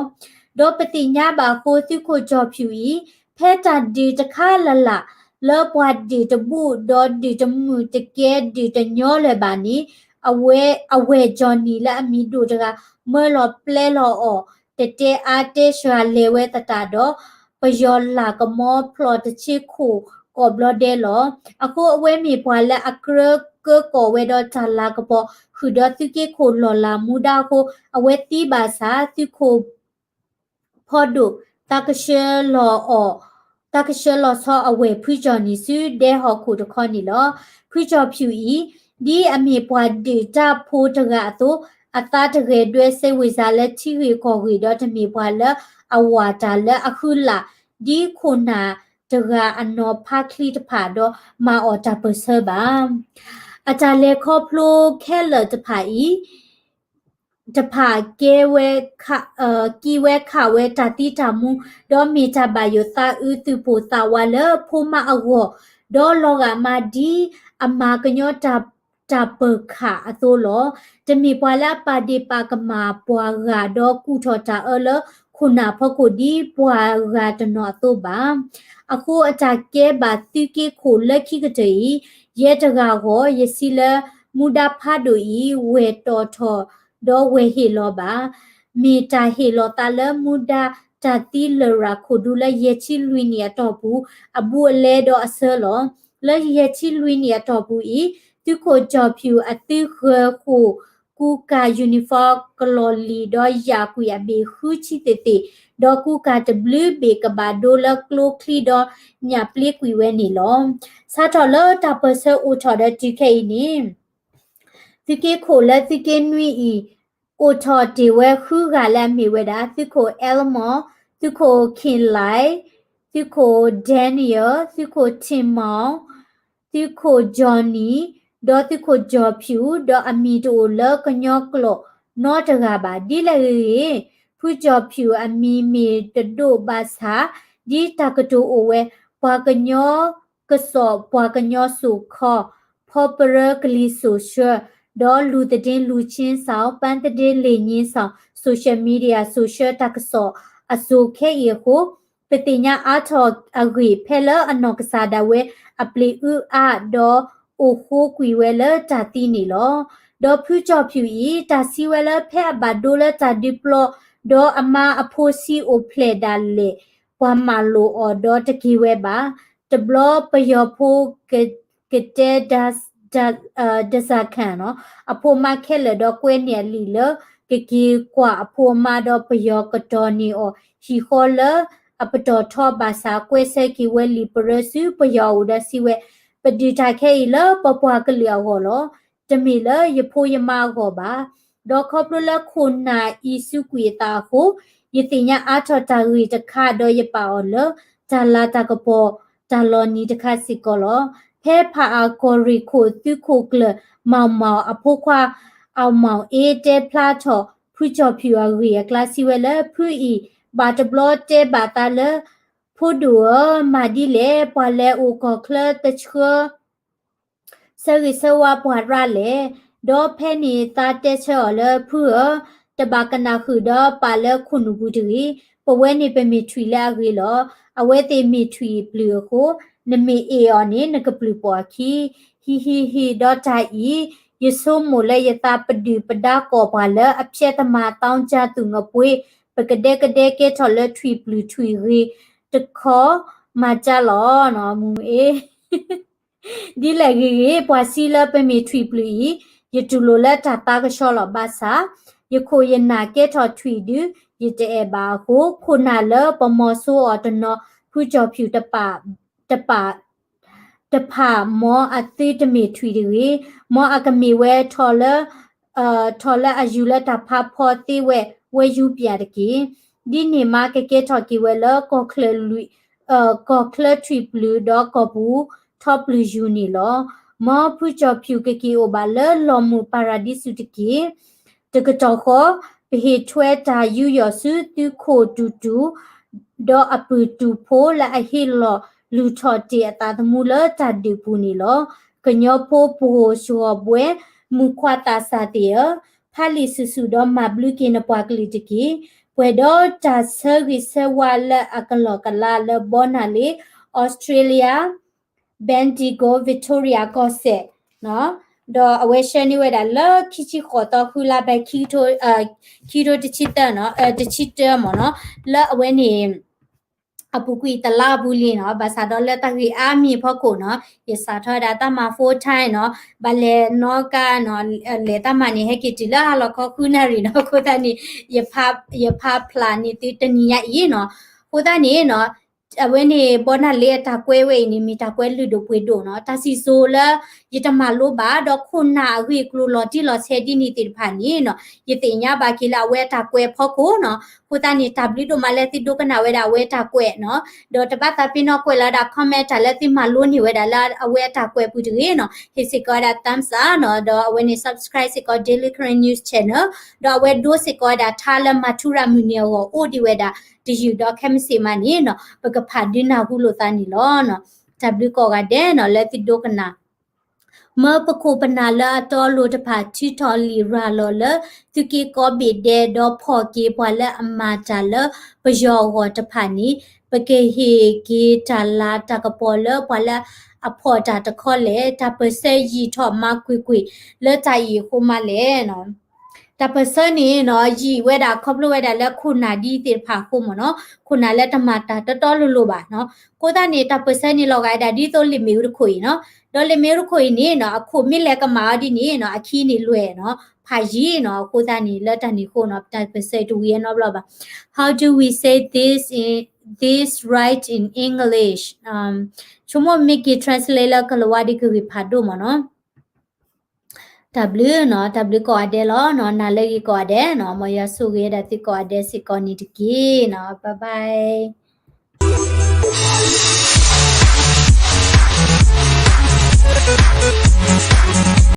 ဒီးပသ့ၣ်ညါဘၣ်အဃိ သုးခိၣ်ကၠီၤဖၠူၣ်အံၤ ဖဲတၢ်ဒုးတခါလၢ်လၢ် လၢပှၤဒုးတဘူၣ် ဒီးဒုးတမုာ်တကဲဒုးတညီလၢၤဘၣ်န့ၣ် အဝဲ, အဝဲၢ်ကၠီၤနံၤလၢအမံၤဒိၣ်တဂၤ မၢလီၤပျဲလီၤအီၤ တတဲအါတဲစှၤလဲၤဝဲသတးဒီး ပယီၤလၤကမီဖျိးတဆ့ခိၣ်ကိးဘျီဒဲးလီၤ. အဃိအဝဲမ့ၢ်ပှၤလၢအကြၢးကၢကီၢ်ဝဲဒီးတၢ်လၤကပီၤ ဃုာ်ဒီးသုးက့ခိၣ်လီၢ်လၤမူဒါအဃိ အဝဲသံဘၣ်ဆၣ် သုးခိၣ် ဖီဒိၣ် သးကဆှၢလီၤအီၤ, သးကဆှၢလီၤဆီအဝဲၢ်ဖုကၠီၤနံၤဆူဒဲဟီၣ်ခိၣ်တခီန့ၣ်လီၤ. ဖုကၠီၤဖၠူၣ်အံၤ ဒ်အမ့ၢ်ပှၤဒုးတၢ်ဖိတဂၤအသိး အသးတဂဲၤဒွဲးစဲဝ့ၤစးလၢထံဂ့ၢ်ကီၢ်ဂ့ၢ်ဒီးတမ့ၢ်ပှၤလၢအဝၤတၢ်လၢအဃုလၢ် ဒ်ခိၣ်နၢ်တဂၤအနီၤဖးချံတဖၣ်ဒီးမၤအီၣ်တၢ်ပၢၢ်ဆၢဘၣ်. အတၢ်လဲၤခီဖျိခဲလၢာ်တဖၣ်အံၤ တဖၣ်ကဲဝဲ, ကံဝဲခးဝဲတၢ်သံတၢ်မူ ဒီးမ့ၢ်တၢ်ဘၣ်ယိၣ်သးအုးသူၣ်ပိၢ်သးဝးလၢဖိမါအဂီၢ် ဒီးလီၤဂာ်မးဒ်အမၤကညီတၢ်, တၢ်ပၢၢ်ခးအသိးလီၤ. တမ့ၢ်ပှၤလၢအပာ်ဒ့ၣ်ပာ်ကမၣ်ပှၤဂၤဒီးကူၣ်ထီၣ်တၢ်အၢလၢခိၣ်နၢ်ဖီခိၣ်ဒ်ပှၤဂၤတနီၤအသိးဘၣ်. အဃိအတၢ်ကဲဘၣ်သုးက့ခိၣ်လၢခံကတၢၢ်အံၤ ယဲတဂၤဂီၢ် ယစံးလၢမူဒါဖးဒိၣ်အံၤ ဝဲၢ်တီၣ်ထီၣ် ဒီးဝဲၢ်ဟ့ၣ်လီၤဘၣ်. မ့ၢ်တၢ်ဟ့ၣ်လီၤသးလၢမူဒါတၢ်သံလရာ်ခိၣ်ဒူလၢယဲၢ်ဆံလွံၢ်နံၣ်အတီၢ်ပူၤ အဘူးအလဲဒီးအဆၢလီၤ. လၢယဲၢ်ဆံလွံၢ်နံၣ်အတီၢ်ပူၤအံၤ သုးခိၣ်ကၠီၣ်ဖၠူၣ်အသုးဃၢၤဃိာ် ကူကၤ uniform ကလီၢ်လံၤ ဒီးယၣ်ကွံာ်အဘ့ၣ်ဃုဆံသ့ၣ်သ့ၣ်, ဒီးကူကၤတဘျုးဘ့ၣ်ကဘၣ်ဒိလၢကျိချံဒီးညၣ်ပျ့ကွံာ်ဝဲန့ၣ်လီၤ. စးထီၣ်လၢတၢ်ပၢၢ်ဆၢအိၣ်ထီၣ်ဒီးတုၤခဲအံၤန့ၣ် သုးက့ခိၣ်လၢသုးက့နွံအံၤ အိၣ်ထီၣ်တ့ၢ်ဝဲဃုဂၤလၢအမ့ၢ်ဝဲဒၣ် သုးခိၣ် Elmore, သုးခိၣ် Kinley, သုးခိၣ် Daniel, သုးခိၣ် Timon, သုးခိၣ် Johnny, ဒီးသုးခိၣ်ကၠီၣ်ဖၠူၣ်, ဒီးအမံၤတအိၣ်လၢကညီကျိာ်နီတဂၤဘၣ်. ဒ်လဲၣ်ဂ့ၤဂ့ၤ ဖုကၠီၣ်ဖၠူၣ်အမံၤမ့ၢ်တဒိၣ်ဘၣ်ဆၣ် ဒ်တၢ်ကတိၤအိၣ်ဝဲ ပှၤကညီကစီၣ် ပှၤကညီစိာ်ခီ ဖီပရၢကလံၤစိာ်ဆှၢ ဒီးလူၤသဒ့လူၤကၠ့စီၤ ပန်းသဒ့လ့ၣ်ညၣ်စီၤ social media စိာ်ဆှၢတၢ်ကစီၣ်အစိၤခဲအံၤအဃိ ပသ့ၣ်ညါအါထီၣ်အဂ့ၢ် ဖဲလၢအနီၢ်ကစၢ်ဒၣ်ဝဲအပျ့ၤအုအါ ဒီးအိၣ်ဃိကွံာ်ဝဲလၢတၢ်သံန့ၣ်လီၤ. ဒီးဖုကၠီၣ်ဖၠူၣ်အံၤ တၢ်စံးဝဲလၢဖဲအဘၣ်ဒိလၢတၢ်ဒုးပျီ ဒီးအမါအဖိဆံးအိၣ်ဖျဲၣ်ဒၣ်လဲာ် ပှၤမၤလိာ်အီၤဒီးတက့ၤဝဲဘၣ်. တဘျီပယီၤဖိ ကတဲ ဒစၢ်ခၣ် အဖိမါခဲလၢာ်ဒီးကွဲန့ၢ်အလံာ်လၢ ကက့ၤကွၢ်အဖိအမါဒီးပယီၤကတီၤန့ၢ်အီၤဟံၣ်ဃီလၢအပတီၢ်ထီဘၣ်ဆၣ် ကွဲဆၢက့ၤဝဲလံာ်ပရၢဆူပယီၤအအိၣ်ဒီးစံးဝဲ ပဒုးတၢ်ခဲအံၤလၢပပှၤကလုာ်အဂီၢ်လီၤ. တမ့ၢ်လၢယဖိယမါအဂီၢ်ဘၣ်. ဒီးခီဖျိလၢခိၣ်နၢ်အံၤစူးကွံာ်အသးအဃိ ယသ့ၣ်ညါအါထီၣ်တၢ်ဂ့ၢ်တခါ ဒီးယပာ်အီၤလၢ တၢ်လၤတၢ်ကပီၤ တၢ်လီၤနံၤတခါစ့ၢ်ကီးလီၤ. ဖဲဖၣ်အၣ်ကီၢ်ရ့ၣ်ခိၣ်သုးခိၣ်ကျၢၢ် မီၢ်မီၢ် အဖိခွါ အၣ်မီၣ်အ့ တဲဖျါထီၣ် ဖုကၠီၣ်ဖၠူၣ်အဂ့ၢ်အကျါစံးဝဲလၢ ဖုအံၤ ဘၣ်တဘျီတဲဘၣ်သးလၢ ဖိဒိၣ်ဧၢ, မၤဒ်လဲၣ် ပှၤလဲၤအိၣ်ကီၢ်ချၢတဆှၢ ဆၢဂ့ၤဆၢဝါပှၤရၣ်လဲၣ်. ဒီးဖဲန့ၣ်သးတဲဆၢအီၤလၢ ဖုဧၢ, တဘၣ်ကနၣ်ဃုာ်ဒီးပာ်လၢခိၣ်နူာ်ပူၤတဂ့ၤ. ပဝဲန့ၣ်ပမ့ၢ်ထွံၣ်လၢအဂ့ၤလီၤ. အဝဲသ့ၣ်မ့ၢ်ထွံၣ်ပျုၢ်အဃိ နမ့ၢ်အ့ၣ်အီၤန့ၣ် နကပျုၢ်ပိာ်အခံ. ဟံၣ်ဟံၣ်ဟံၣ် ဒီးတၢ်အံၤ ယဆိကမိၣ်လၢယသးပဒုၣ်ပဒါကိးပှၤလၢ အဖျဲတမၤ သောင်းကျန်းသူငပွေး ပကဒဲကဒဲကဲထီၣ်လၢထွံၣ်ပျုၢ်ထွံၣ်ဂ့ၤတခီ မၤကၢ်လီၤ မုၢ်အ့ ဒ်လဲၣ်ဂ့ၤဂ့ၤ ပှၤစံးလၢပမ့ၢ်ထွံၣ်ပျုၢ်အံၤ ယတူၢ်လိာ်လၢတၢ်သးကဆှီလီၤ. ဘၣ်ဆၣ် ယခိၣ်ယနၢ်ကဲထီၣ်ထွံၣ်ဒုး ယတအဲၣ်ဘၣ်အဃိ ခိၣ်နၢ်လၢပမီၤစိအီၤတနီၤ ဖုကၠီၣ်ဖၠူၣ်တပာ် တပာ် တဖၣ် မ်အသုတမ့ၢ်ထွံၣ်တဂ့ၤ, မ်အကမ့ၢ်ဝဲထီၣ်လၢ ထီၣ်လၢအယူၤလၢတၢ်ဖးဖီသ့ဝဲ ဝဲယူၤပၠးတက့ၢ်. ဒ်န့ၣ်မးကကဲထီၣ်က့ၤဝဲလၢ ကီၢ်ချၢထွံၣ်ပျုၢ်ဒီးကီၢ်ပူၤထီပျုၢ်ယူၤန့ၣ်လီၤ. မ်ဖုကၠီၣ်ဖၠူၣ်ကက့ၤအိၣ်ဘၣ်လၢလီၢ်မုၢ်ပၤရၤဒံစူၤတက့ၢ်. တကတီၢ်ဃီ ပဟ့ၣ်ထွဲတၢ်ယူးယီၣ်ဆူသုးခိၣ်တူၢ်တူၢ် ဒီးအပုၢ်တူၢ်ဖိလၢအဟ့ၣ်လီၤလုၢ်ထီၣ်တ့ၢ်အသးသမူလၢတၢ်ဒုးပူၤန့ၣ်လီၤ. ကညီဖိပှိၢ်စှီၤဘှဲ မုၣ်ခွါသးစၢ်သ့ၣ်ဧၢ, ဖးလံာ်ဆူၣ်ဆူၣ်ဒီးမၤဘျုးက့ၤနပှၤကလုာ်တက့ၢ်. ပှဲၤဒီးတၢ်ဆၢဂ့ၤဆၢဝါလၢအကလီၢ်ကလးလၢဘီနၢ်လ့ Australia Bendigo Victoria ကီၢ်စဲၣ် ဒီးအဝဲဆှၢန့ၢ်ဝဲဒၣ်လၢခံဆံဃိးသီ ဃုလါဘဲ ခံကထိတဆံတၢမ့ၢ်နီၤ, လၢအဝဲန့ၣ် အပူၤကွံာ်တလါအပူၤလံနီၤ, ဘၣ်ဆၣ်ဒီးလၢတၢ်ဂ့ၢ်အါမံၤအဖီခိၣ်နီၤ, ယစးထီၣ်ဝဲဒၣ်တၢ်မၤ full time နီၤ, ဘၣ်လဲၤနီၣ်ကါနီၤ, လဲၤတၢ်မၤန့ၣ် ဟဲက့ၤတုၤလၢဟါလီၤခီဃုနၣ်ရံၣ်နီၤ, အဃိသတးန့ၣ် ယဖးဖျါန့ၢ်သုတနံၤညါအံၤနီၤ, အဃိသတးန့ၣ်နီၤ အဝဲန့ၣ် ဘီနၢ်လ့အတၢ်ကွဲးဝဲအံၤန့ၣ် မ့ၢ်တၢ်ကွဲးလုၢ်ဒိၣ်ပှ့ၤဒိၣ်နီၤ, တၢ်စံၣ်စိၤလၢ ယတမၤလိဘၣ် ဒီးခိၣ်နၢ်အဂ့ၢ်အကျိၤလီၤတံၢ်လီၤဆဲးဒ်န့ၣ်သ့ၣ်တဖၣ်န့ၣ်နီၤ, ယသ့ၣ်ညါဘၣ်က့ၤလၢအဝဲအတၢ်ကွဲးအဖီခိၣ်နီၤ, အဃိသတးန့ၣ် တၢ်ဘျုးဒိၣ်မးလၢသုဒိကနၣ်ဝဲဒၣ်အဝဲအတၢ်ကွဲးနီၤ, ဒီးတဘၣ်သးပ့ၤနီၣ်ကွဲးလီၤဝဲဒၣ် comment တၢ်လၢသုမၤလိန့ၢ်ဝဲဒၣ်လၢအဝဲအတၢ်ကွဲးအပူၤတဂ့ၤနီၤ, ဟ့ၣ်စ့ၢ်ကီးဝဲဒၣ် thumbs up နီၤ, ဒီးအဝဲန့ၣ် subscribe စ့ၢ်ကီး Daily Karen News Channel ဒီးအဝဲဒိစ့ၢ်ကီးဝဲဒၣ်ထါလၢမၤထူရၤမုၢ်နံၤအဂီၢ်အိၣ်ဒံးဝဲဒၣ် တယုၢ်ဒီးခဲမုၢ်ဆ့ၣ်မးန့ၣ်နီၤ, ပကဖးဒုးနၢ်ဟူလိာ်သးန့ၣ်လီၤ. တၢ်ဘျုးကိးဂၤဒဲးနီၤ လၢသုဒိကနၣ် မၢပခိၣ်ပနၢ်လၢအတီအလိၤတဖၣ် ထုးထီၣ်လံာ်ရၤလီၤလၢ သုးက့ကိးဘ့ၣ်ဒဲး ဒီးဖီၣ်က့ၤပှၤလၢအမၤတၢ်လၢပယီၤအဂီၢ်တဖၣ်န့ၣ် ပကဟ့ၣ်က့ၤတၢ်လၤတၢ်ကပီၤလၢပှၤလၢအဖီၣ်တၢ်တခီလဲၣ်, တၢ်ပၢၢ်ဆၢယံာ်ထီၣ်မၤကွ့ၢ်ကွ့ၢ်လၢတၢ်အံၤအဃိမးလဲၣ်နီၤ. တၢ်ပၢၢ်ဆၢန့ၣ်နီၤ ယံာ်ဝဲဒၣ်ခီဖျိဝဲဒၣ်လၢခိၣ်နၢ်ဒ်သ့ၣ်တဖၣ်အဃိမ့ၢ်နီၤ, ခိၣ်နၢ်လၢတမၤတၢ်တီတီလိၤလိၤဘၣ်နီၤ. အဃိသတးန့ၣ် တၢ်ပၢၢ်ဆၢန့ၣ် လီၤဂာ်ဒၣ်ဒ်သိးလံာ်မ့ၣ်အူတခိၣ်အံၤနီၤ. ဒီးလံာ်မ့ၣ်အူတခိၣ်အံၤန့ၣ်နီၤ အခိၣ်မ့ၢ်လဲၤကမၣ်အီၤဒ်န့ၣ်နီၤ အခံန့ၣ်လွဲၢ်နီၤ ဖးယံာ်နီၤ. အဃိသတးန့ၣ် လၢတၢ်န့ၣ်အဃိနီၤ တၢ်ပၢၢ်ဆၢတဝံၤအနီတဘျီဘၣ်. How do we say this in, this right in English? ဆိကမိၣ်မ့ၢ်က့ၤ translate လၢကလၤဝါဒ်ကဂ့ၤဖးဒိၣ်မ့ၢ်နီၤ. တၢ်ဘျုးနီၤ, တၢ်ဘျုးကိးဂၤဒဲးလီၤနီၤ, နၤလၢအဂ့ၤကိးဂၤဒဲးနီၤ, မ်ယွၤဆိၣ်ဂ့ၤဝဲဒၣ်သုကိးဂၤဒဲးစ့ၢ်ကီးန့ၣ်တက့ၢ်နီၤ, bye bye.